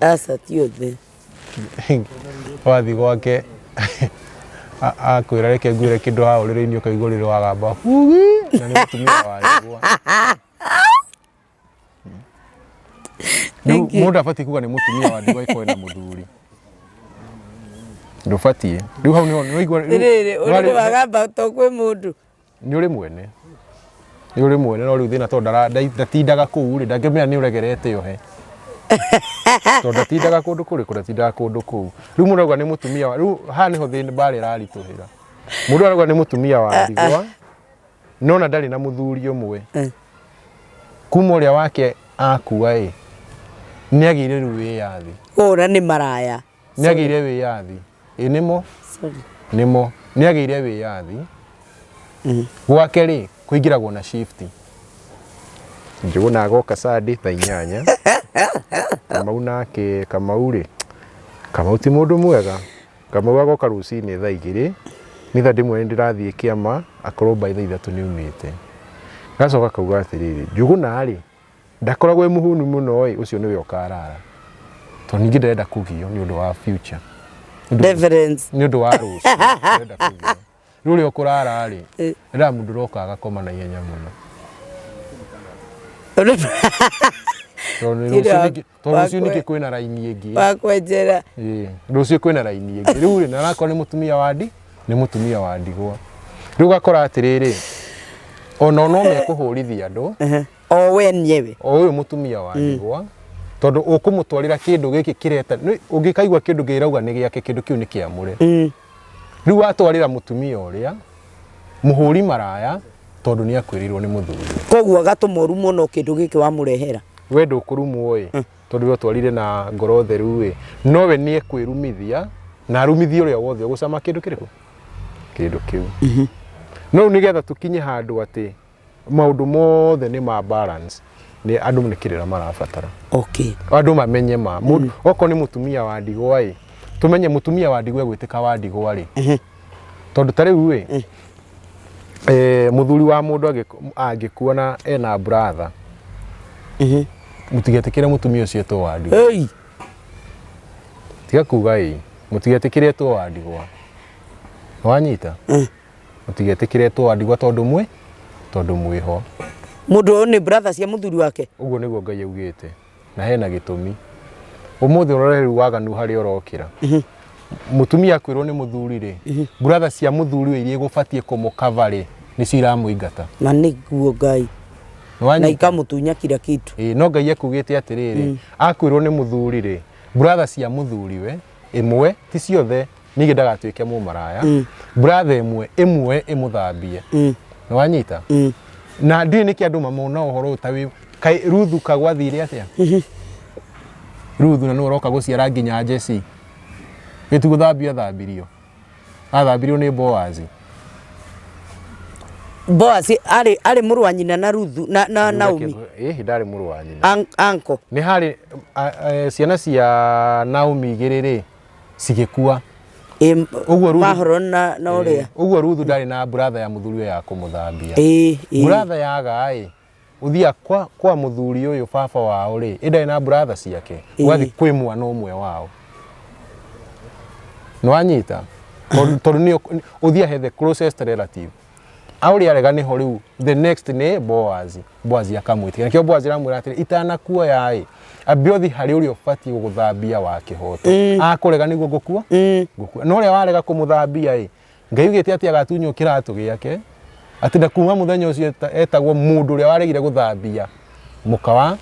Aca ti othe. Wathiĩ gwake akwĩra reke ngwĩre kĩndũ haha ũrĩrĩ-inĩ ũkaigua ũrĩrĩ wagamba hugi na nĩ mũtumia wa ndigwa. Rĩu Nĩkĩ? mũndũ abatiĩ kuga nĩ mũtumia wa ndigwa ĩkorwo na mũthuri. Ndũbatiĩ. Rĩu hau nĩho nĩwaigua rĩu- Rĩrĩ, ũrĩrĩ nĩwarĩ- wagamba to kwĩ mũndũ. Nĩ ũrĩ mwene. Nĩ ũrĩ mwene no rĩu thĩna tondũ ndatindaga kũu rĩ, ndangĩmenya nĩ ũregerete ohe. Tondũ ndatindaga kũndũ kũrĩkũ, ndatindaga kũndũ kũu. Rĩu mũndũ arauga nĩ mũtumia wa, rĩu haha nĩho thĩna mbara ĩraritũhĩra. Mũndũ arauga nĩ mũtumia wa ndigwa, no na ndarĩ na mũthuri ũmwe. Kuma ũrĩa wake akua ĩ, nĩ agĩire rĩu wĩyathi. Ũra nĩ maraya. Nĩ agĩire wĩyathi. Ĩ nĩmo? Sorry. Nĩmo. Nĩ agĩire wĩyathi. Gwake rĩ, kũingĩragwo na shift. Njũgũna agoka Sunday thaa 8. Kamau nake, Kamau rĩ, Kamau ti mũndũ mwega. Kamau agoka rũcinĩ thaa 2, nĩgetha ndĩmwĩre nĩndĩrathiĩ kĩama, akorwo by thaa 3 nĩaumĩte. Gacoka kauga atĩrĩrĩ, Njũgũna rĩ, ndakoragwo e mũhũnu mũno ĩ, ũcio nĩwe ũkarara. Tondũ ningĩ ndarenda kũgio nĩ ũndũ wa future. Reverence. Nĩ ũndũ wa rũciũ, ndarenda kũgio. Rĩu ũrĩa ũkũrara rĩ, endaga mũndũ ũroka agakoma na ihenya mũno. Tondũ rũciũ ningĩ kwĩna raini ĩngĩ. Wa kwenjera. Ĩĩ, rũciũ kwĩna raini ĩngĩ. Rĩu rĩ, na arakorwo nĩ mũtumia wa ndi, nĩ mũtumia wa ndigwa. Rĩu ũgakora atĩrĩrĩ, ona no mekũhũrithia andũ. O we nyewe. O ũyũ mũtumia wa ndigwa. Tondũ ũkũmũtwarĩra kĩndũ gĩkĩ kĩreta, ũngĩkaigua kĩndũ kĩrauga nĩ gĩake, kĩndũ kĩu nĩ kĩamũre. Rĩu watwarĩra mũtumia ũrĩa, mũhũri maraya, tondũ nĩ akuĩrĩirwo nĩ mũthuri. Koguo agatũma ũrumwo no kĩndũ gĩkĩ wamũrehera. We ndũkũrumwo ĩ, tondũ we ũtwarire na ngoro theru ĩ, no we nĩ ekwĩrumithia na arumithie ũrĩa wothe ũgũcama kĩndũ kĩrĩkũ? Kĩndũ kĩu. No rĩu nĩgetha tũkinye handũ atĩ maũndũ mothe nĩ ma balance, nĩ andũ nĩ kĩrĩra marabatara. Okay. Andũ mamenye ma. Okorwo nĩ mũtumia wa ndigwa ĩ, tũmenye mũtumia wa ndigwa egwĩtĩka wa ndigwa rĩ. Tondũ ta rĩu ĩ, mũthuri wa mũndũ angĩkua na ena brother, mũtigetĩkĩre mũtumia ũcio etwo wa ndigwa. Hey. Tiga kuga ĩ, mũtigetĩkĩre etwo wa ndigwa. Wanyita? Mũtigetĩkĩre etwo wa ndigwa tondũ mwĩ, tondũ mwĩho. Mũndũ ũyũ nĩ brother cia mũthuri wake? Ũguo nĩguo Ngai augĩte. Na hena gĩtũmi. Ũmũthĩ ũrore rĩu waganu harĩa ũrokĩra. Mũtumia akwĩrwo nĩ mũthuri rĩ, brother cia mũthuri we iria igũbatiĩ kũmũkava rĩ, nĩcio iramũingata. Na nĩguo Ngai. Na ikamũtunya kila kitu. Ĩĩ, no Ngai ekugĩte atĩrĩrĩ, akwĩrwo nĩ mũthuri rĩ, brother cia mũthuri we, ĩmwe, ti ciothe, ningĩ ndagatuĩke mũmaraya, brother ĩmwe, ĩmwe ĩmũthambie. Nĩwanyita? Na ndiũĩ nĩkĩ andũ mamona ũhoro ũyũ ta wĩ, kaĩ Ruthu kagwathire atĩa? Ruthu na nĩwe ũroka gũciara nginya Jesse. Gĩti gũthambio athambirio. Athambirio nĩ Boazi. Boazi arĩ arĩ mũrũ wa nyina na Ruthu na, na Naomi. Ĩĩ ndarĩ mũrũ wa nyina. An, uncle. Nĩ harĩ ciana cia Naomi igĩrĩ rĩ cigĩkua. Ĩ, Ũguo Ruthu Mahlon na na ũrĩa. Ũguo Ruthu ndarĩ na brother ya mũthuri ya kũmũthambia. Ĩ, ĩ. Brother yaga ĩ ũthiaga kwa, kwa mũthuri ũyũ baba wao rĩ ĩ ndarĩ na brother ciake ũgathiĩ kwĩ mwana ũmwe wao nĩwanyita tondũ tondũ nĩo ũthiaga he the closest relative aũrĩa arega nĩho rĩu the next nĩ Boaz Boaz akamwĩtĩkĩra nĩkĩo Boaz aramwĩra atĩrĩ itanakuoya ĩ ambe ũthiĩ harĩ ũrĩa ũbatiĩ gũgũthambia wa kĩhoto akũrega nĩguo ngũkua ngũkua no ũrĩa warega kũmũthambia ĩ Ngai augĩte atĩ agatunywo kĩratũ gĩake atĩ na kuma mũthenya ũcio etagwo mũndũ ũrĩa waregire gũthambia mũka wa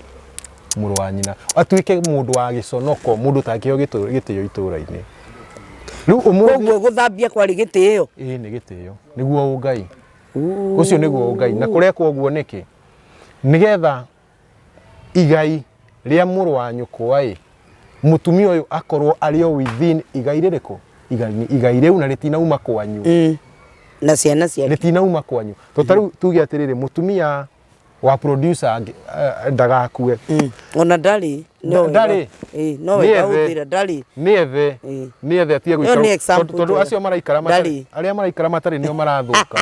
mũrũ wa nyina atuĩke mũndũ wa gĩconoko mũndũ ũtangĩheo gĩtĩo itũra-inĩ rĩu ũmũthĩ Koguo gũthambia kwarĩ gĩtĩo. Ĩĩ nĩ gĩtĩo nĩguo ũngai ũcio nĩguo ũngai na kũrekwo ũguo nĩkĩ nĩgetha igai rĩa mũrũ wa nyũkwa ĩ mũtumia ũyũ akorwo arĩ o within igai rĩrĩkũ igai, igai rĩu na rĩtinauma kwanyu Na ciana ciake. Rĩtinauma kwanyu to ta rĩu tuge atĩrĩrĩ mũtumia wa producer ndagakue. Ona ndarĩ. No wega. Ndarĩ. Ĩ, no wega Nĩ ethe. hũthĩra ndarĩ. Nĩ ethe. Ĩ. Nĩ ethe atige Ĩyo gũikara nĩ example tondũ njega. acio maraikara matarĩ Ndarĩ. arĩa maraikara matarĩ nĩo marathũka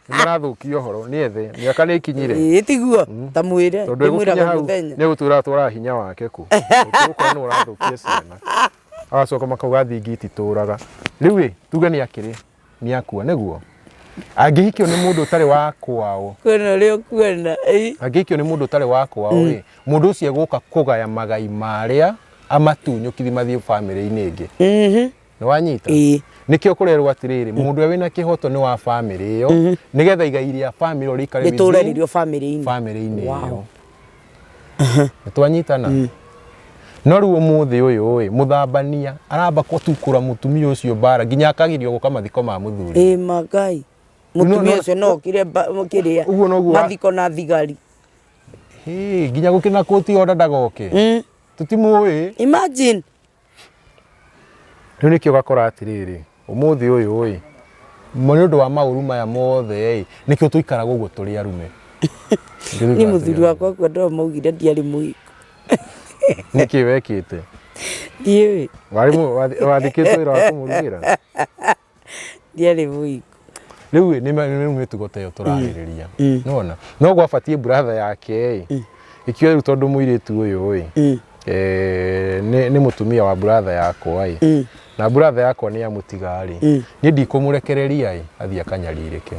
nĩ marathũkia ũhoro nĩ ethe mĩaka nĩ ĩkinyire. Ĩ, tiguo ta mwĩre Tondũ ndĩmwĩraga egũkinya hau mũthenya. nĩ egũtwĩra atwaraga hinya wake kũ tũgũkora nĩ ũrathũkia ciana agacoka makauga thingi ititũraga rĩu ĩ tuge nĩ akĩrĩ nĩ akua nĩguo Angĩhikio nĩ mũndũ ũtarĩ wa kwao, Kuona ũrĩa ũkuona. Ĩ. Angĩhikio nĩ mũndũ ũtarĩ wa kwao rĩ, mũndũ ũcio egũka kũgaya magai marĩa amatunyũkithi mathiĩ bamĩrĩ-inĩ ĩngĩ. Nĩ wanyita? Ĩĩ. Nĩkĩo kũrerwo atĩrĩrĩ, mũndũ ũrĩa wĩna kĩhoto nĩ wa bamĩrĩ ĩyo, nĩgetha igai rĩa bamĩrĩ ĩyo rĩikare Rĩtũre within rĩrĩ o bamĩrĩ-inĩ. Bamĩrĩ-inĩ ĩyo. Nĩ twanyitana? No rĩu ũmũthĩ ũyũ ĩ, mũthambania aramba gũtukũra mũtumia ũcio mbara nginya akagirio gũka mathiko ma mũthuri. Ĩ magai. Mũtumia ũcio no okire kĩrĩa. Ũguo noguo Mathiko na thigari. Hĩ, nginya gũkĩrĩ na kũti order ndagoke. Tũtimũĩ. Imagine. Rĩu nĩkĩo ũgakora atĩrĩrĩ, ũmũthĩ ũyũ ĩ, nĩ ũndũ wa maũru maya mothe ĩ, nĩkĩo tũikaraga ũguo tũrĩ arume. Nĩkĩo Niĩ tũikaraga tũrĩ mũthuri arume. wakwa akua andũ maugire ndiarĩ mũhiku. Nĩkĩ wekĩte? Ndiũĩ. Warĩ wathikĩtwo wĩra wa kũmũrugĩra? Ndiarĩ mũhiku. Rĩu ĩ, nĩ mĩtugo ta ĩyo tũrarĩrĩria. Nĩwona? No gwabatiĩ brother yake ĩ, ĩkĩoya rĩu tondũ mũirĩtu ũyũ ĩ, nĩ mũtumia wa brother yakwa ĩ, na brother yakwa nĩ amũtiga rĩ, niĩ ndikũmũrekereria ĩ, athiĩ akanyarirĩke.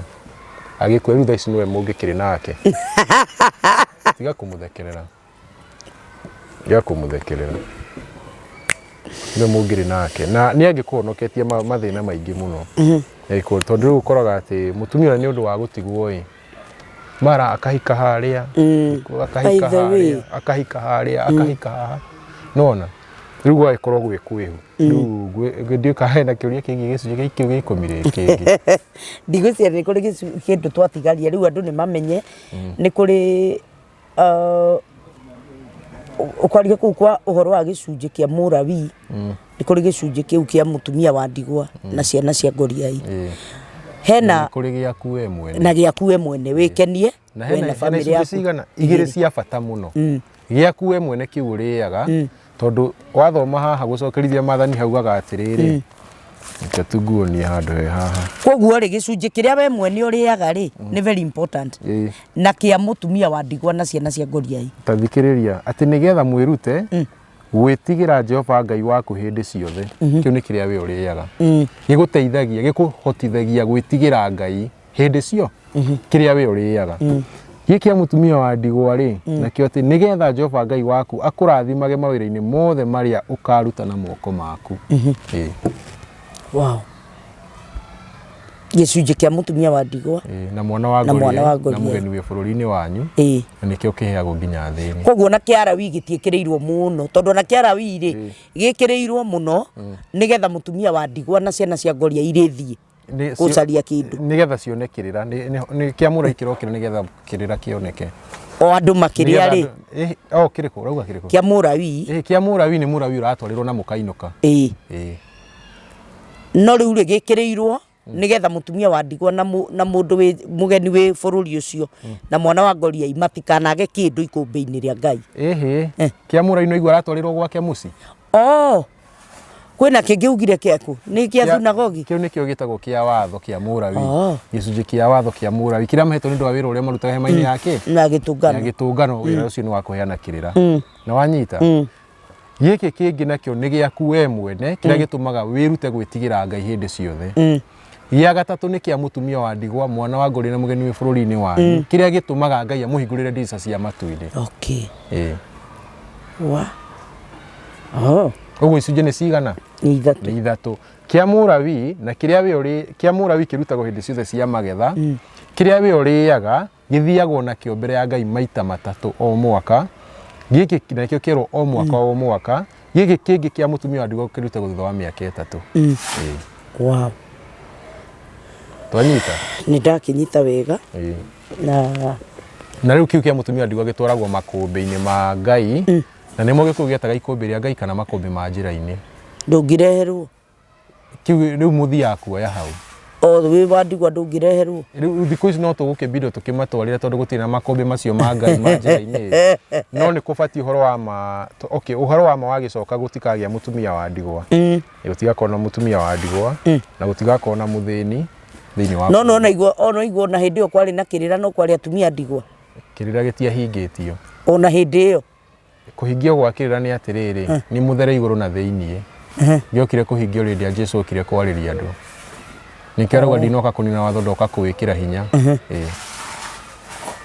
Agĩkua rĩu thaa ici nĩwe mũngĩkĩrĩ nake. Tiga kũmũthekerera. Tiga kũmũthekerera. Nĩwe mũngĩrĩ nake. Na nĩ angĩkũhonoketie mathĩna maingĩ mũno. Tondũ rĩu ũkoraga atĩ mũtumia ũrĩa nĩ ũndũ wa gũtigwo ĩ, mara akahika harĩa, akahika By the way. harĩa, akahika harĩa, akahika haha. Nĩwona? Rĩu gũgagĩkorwo gwĩ kwĩhu. Rĩu ndiũĩ kana hena kĩũria kĩngĩ gĩcunjĩ gĩa kĩu gĩa ikũmi rĩ kĩngĩ. Ndigwĩciria nĩ kũrĩ kĩndũ twatigaria rĩu andũ nĩ mamenye nĩ kũrĩ ũkwaria kũu kwa ũhoro wa gĩcunjĩ kĩa Mũlawii, nĩ kũrĩ gĩcunjĩ kĩu kĩa mũtumia wa ndigwa na ciana cia ngoriai. Hena Nĩ kũrĩ gĩaku we mwene. Na gĩaku we mwene wĩkenie Na we hena na hena bamĩrĩ icunjĩ yaku. cigana igĩrĩ cia bata mũno. Gĩaku we mwene kĩu ũrĩaga, tondũ wathoma haha gũcokerithia maathani haugaga atĩrĩrĩ, reke tu nguonie handũ he haha. Koguo rĩ, gĩcunjĩ kĩrĩa we mwene ũrĩaga rĩ, nĩ very important. Na kĩa mũtumia wa ndigwa na ciana cia ngoriai. Ta thikĩrĩria, atĩ nĩgetha mwĩrute gwĩtigĩra Jehova Ngai waku hĩndĩ ciothe. Kĩu nĩ kĩrĩa we ũrĩaga. Gĩgũteithagia, gĩkũhotithagia gwĩtigĩra Ngai hĩndĩ cio kĩrĩa we ũrĩaga. Gĩkĩ kĩa mũtumia wa ndigwa rĩ, nakĩo atĩ nĩgetha Jehova Ngai waku akũrathimage mawĩra-inĩ mothe marĩa ũkaruta na moko maku. Ĩĩ. Wow. Gĩcunjĩ kĩa mũtumia wa ndigwa na mwana wa Na mwana wa ngoriai, na ngoriai. mũgeni wĩ bũrũri-inĩ wanyu, na nĩkĩo kĩheagwo nginya athĩni. Koguo ona kĩa Lawi gĩtiĩkĩrĩirwo mũno, tondũ ona kĩa Lawi rĩ, gĩkĩrĩirwo mũno nĩgetha mũtumia wa ndigwa na ciana cia ngoria irĩthiĩ gũcaria kĩndũ. Nĩgetha cione kĩrĩra, nĩ kĩa mũrai kĩrokĩra nĩgetha kĩrĩra kĩoneke. O andũ makĩrĩa Nĩgetha rĩ. O kĩrĩkũ? Ũrauga kĩrĩkũ? Kĩa Mũlawi. Kĩa Mũlawi nĩ Mũlawi ũratwarĩrwo na mũkainũka. No rĩu rĩ, gĩkĩrĩirwo nĩgetha mũtumia wa ndigwa na na mũndũ wĩ mũgeni wĩ bũrũri ũcio na mwana wa ngoriai matikanage kĩndũ ikũmbĩ-inĩ rĩa Ngai. Ĩhĩ, kĩa Mũlawi no igua aratwarĩrwo gwake mũciĩ. Oh, kwĩna kĩngĩ ugire kĩaku nĩ kĩa thunagogi? Kĩu nĩkĩo gĩtagwo kĩa watho kĩa Mũlawi. Gĩcunjĩ kĩa watho kĩa Mũlawi kĩrĩa mahetwo nĩ ũndũ wa wĩra ũrĩa marutaga hema-inĩ ya kĩ? Na gĩtũngano. Ya gĩtũngano, wĩra ũcio nĩ wa kũheana kĩrĩra. Na wanyita? Gĩkĩ kĩngĩ nakĩo nĩ gĩaku we mwene, kĩrĩa gĩtũmaga wĩrute gwĩtigĩra Ngai hĩndĩ ciothe. Gĩa gatatũ nĩ kĩa mũtumia wa ndigwa, mwana wa ngũrĩ na mũgeni wĩ bũrũri-inĩ wanyu, kĩrĩa gĩtũmaga Ngai amũhingũrĩre ndirica cia matu-inĩ. Okay. Wa. Oh. Ũguo icunjĩ nĩ cigana? Nĩ ithatũ. Nĩ ithatũ. Kĩa Mũlawi na kĩrĩa we ũrĩ, kĩa Mũlawi kĩrutagwo hĩndĩ ciothe cia magetha, kĩrĩa we ũrĩaga gĩthiagwo nakĩo mbere ya Ngai maita matatũ o mwaka, gĩkĩ nakĩo kĩerwo o mwaka o mwaka, gĩkĩ kĩngĩ kĩa mũtumia wa ndigwa kĩrutagwo thutha wa mĩaka 3. Wow. Twanyita? Nĩ ndakĩnyita wega. Na rĩu kĩu kĩa mũtumia wa ndigwa gĩtwaragwo makũmbĩ-inĩ ma Ngai, na nĩmo Gĩkũyũ gĩetaga ikũmbĩ rĩa Ngai kana makũmbĩ ma njĩra-inĩ. Ndũngĩreherwo? Kĩu rĩu mũthiaga kuoya hau. O wĩ wa ndigwa ndũngĩreherwo? Rĩu thikũ ici no tũgũkĩmbindwo tũkĩmatwarĩre tondũ gũtirĩ na makũmbĩ macio ma Ngai ma njĩra-inĩ. No nĩ kũbatiĩ ũhoro wa ma, okay, ũhoro wa ma wagĩcoka gũtikagĩa mũtumia wa ndigwa. Gũtigakorwo na mũtumia wa ndigwa, na gũtigakorwo na mũthĩni thĩinĩ wa No, no, bũrũri. naigua, o naigua ona hĩndĩ ĩyo kwarĩ na kĩrĩra no kwarĩ atumia ndigwa. Kĩrĩra gĩtiahingĩtio. Ona hĩndĩ ĩyo. Kũhingio gwa kĩrĩra nĩ atĩrĩrĩ, nĩ mũthere igũrũ na thĩinĩ. Gĩokire kũhingio rĩrĩa Jesu okire kwarĩria andũ. Nĩkĩo arauga ndinoka kũnina watho, ndoka kũwĩkĩra hinya. Ĩĩ.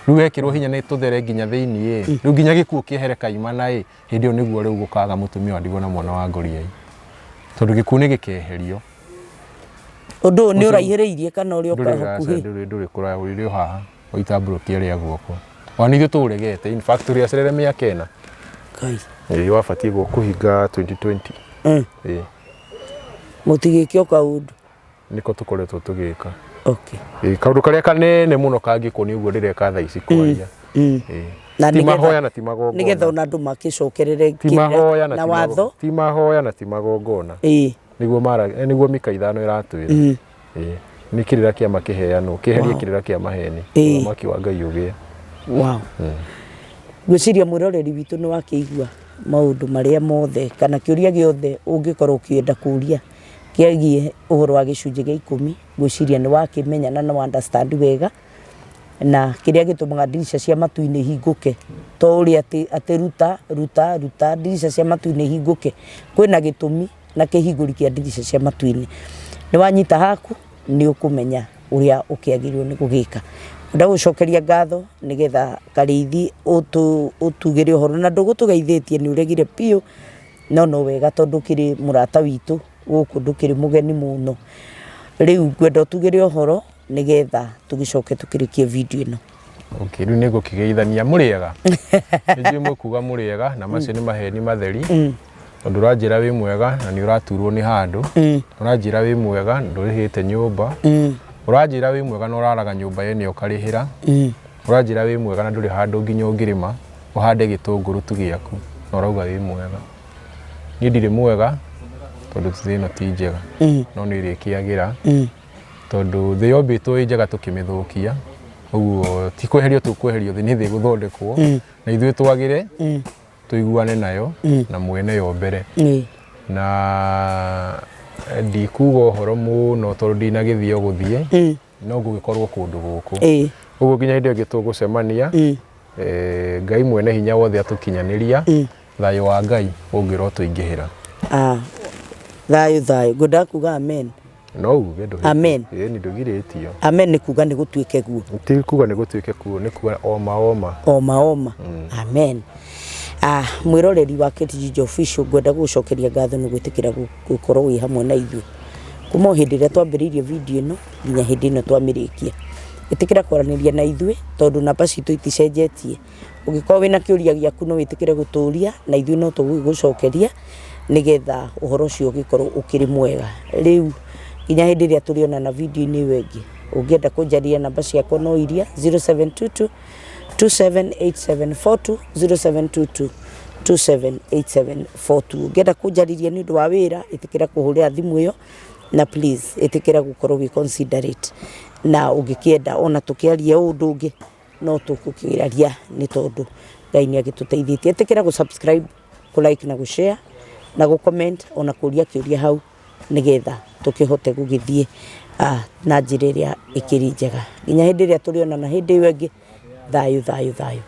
Rĩu wekĩrwo hinya nĩ tũthere nginya thĩiniĩ ĩ. Rĩu nginya gĩkuũ kĩehere kaimana ĩ, hĩndĩ ĩyo nĩguo rĩu gũkaga mũtumia wa ndigwa na mwana wa ngoriai, tondũ gĩkuũ nĩ gĩkeherio. Ũndũ ũyũ nĩ ũraihĩrĩirie kana ũrĩ o Ndũrĩ hakuhĩ? Ndũrĩ kũraya, ũrĩ o haha ũitambũrũkia rĩa guoko. Ona nĩ ithuĩ tũũregete, in fact tũrĩ acerere mĩaka 4. Ngai. Ĩĩ, wabatiĩ kũhinga 2020. Ĩĩ. Mũtigĩke o kaũndũ. Nĩko tũkoretwo tũgĩka. Okay. Ĩĩ, kaũndũ karĩa kanene mũno kangĩkwo nĩ ũguo ndĩreka thaa ici, kwaria. Ĩĩ. Na Ti nĩgetha- mahoya na ti magongona. Nĩgetha ona andũ makĩcokerere Ti mahoya na na ti watho. Ti mahoya na ti magongona. Nĩguo mara nĩguo mĩka 5 ĩratwĩra. Ĩĩ. Nĩ kĩrĩra kĩa makĩheanwo, kĩeherie kĩrĩra kĩa maheni. Ũthamaki wa Ngai ũgĩe. Wow. Ngwĩciria mwĩroreri witũ nĩ wakĩigua maũndũ marĩa mothe kana kĩũria gĩothe ũngĩkorwo ũkĩenda kũria kĩgiĩ ũhoro wa gĩcunjĩ gĩa 10, ngwĩciria nĩ wakĩmenya na nĩ wa understand wega, na kĩrĩa gĩtũmaga ndirica cia matu-inĩ ihingũke to ũrĩa atĩ ruta ruta ruta ndirica cia matu-inĩ ihingũke, kwĩna gĩtũmi na kĩhingũri kĩa ndirica cia matu-inĩ. Nĩ wanyita haku nĩ ũkũmenya ũrĩa ũkĩagĩrĩirwo nĩ gũgĩka. Ngwenda gũgũcokeria ngatho nĩgetha Karĩithi ũtugĩre ũhoro, na ndũgũtũgeithĩtie nĩ ũregire biũ, no no wega tondũ ũkĩrĩ mũrata witũ gũkũ, ndũkĩrĩ mũgeni mũno. Rĩu ngwenda ũtugĩre ũhoro nĩgetha tũgĩcoke tũkĩrĩkie video ĩno. Okay, rĩu nĩ ngũkĩgeithania mũrĩega. Nĩ njũĩ mũkuga mũrĩega na macio nĩ maheni matheri. Tondũ ũranjĩra wĩ mwega na nĩ ũraturwo nĩ handũ. Ũranjĩra wĩ mwega na ndũrĩhĩte nyũmba. Ũranjĩra wĩ mwega na ũraraga nyũmba yene ũkarĩhĩra. Ũranjĩra wĩ mwega na ndũrĩ handũ nginya ũngĩrĩma ũhande gĩtũngũrũ tu gĩaku na ũrauga wĩ mwega. Niĩ ndirĩ mwega tondũ thĩ ĩno ti njega, no nĩ ĩrĩkĩagĩra tondũ thĩ yombĩtwo ĩ njega tũkĩmĩthũkia. Ũguo ti kweherio tũkweherio thĩ, nĩ thĩ ĩgũthondekwo na ithuĩ twagĩre tũiguane nayo na mwene yo mbere. Na ndikuga ũhoro mũno tondũ ndinagĩthiĩ o gũthiĩ, no ngũgĩkorwo kũndũ gũkũ. Ũguo nginya hĩndĩ ĩyo ĩngĩ tũgũcemania, Ngai mwene hinya wothe atũkinyanĩria, thayũ wa Ngai ũngĩrotũingĩhĩra. Thayũ thayũ, ngwendaga kuga amen. No uge ndũhĩtĩtie. Amen. Ĩĩ, ndũgirĩtio. Amen nĩ kuga nĩ gũtuĩke guo. Ti kuga nĩ gũtuĩke kuo, nĩ kuga oma oma. Oma oma. Amen. Mwĩroreri wa Kate Ginger Official, ngwenda gũgũcokeria ngatho nĩ gwĩtĩkĩra gũkorwo wĩ hamwe na ithuĩ kuma o hĩndĩ ĩrĩa twambĩrĩirie video ĩno nginya hĩndĩ ĩno twamĩrĩkia. Ĩtĩkĩra kwaranĩria na ithuĩ tondũ namba citũ iticenjetie. Ũngĩkorwo wĩna kĩũria gĩaku no wĩtĩkĩre gũtũria na ithuĩ no tũgũgĩgũcokeria nĩgetha ũhoro ũcio ũgĩkorwo ũkĩrĩ mwega. Rĩu nginya hĩndĩ ĩrĩa tũrĩonana video-inĩ ĩyo ĩngĩ, ũngĩenda kũnjaria namba ciakwa no iria 0722 278742, 0722 278742. Ũngĩenda kũnjarĩria nĩ ũndũ wa wĩra, ĩtĩkĩra kũhũrĩra thimũ ĩyo, na please ĩtĩkĩra gũkorwo wĩ considerate, na ũngĩkĩenda ona tũkĩarie ũndũ ũngĩ no tũgũkĩaria nĩ tondũ Ngai nĩ agĩtũteithĩtie. Ĩtĩkĩra gũ subscribe, kũ like na gũ share na gũ comment ona kũria kĩũria hau nĩgetha tũkĩhote gũgĩthiĩ na njĩra ĩrĩa ĩkĩrĩ njega. Nginya hĩndĩ ĩrĩa tũrĩonana hĩndĩ ĩyo ĩngĩ, thayũ thayũ thayũ.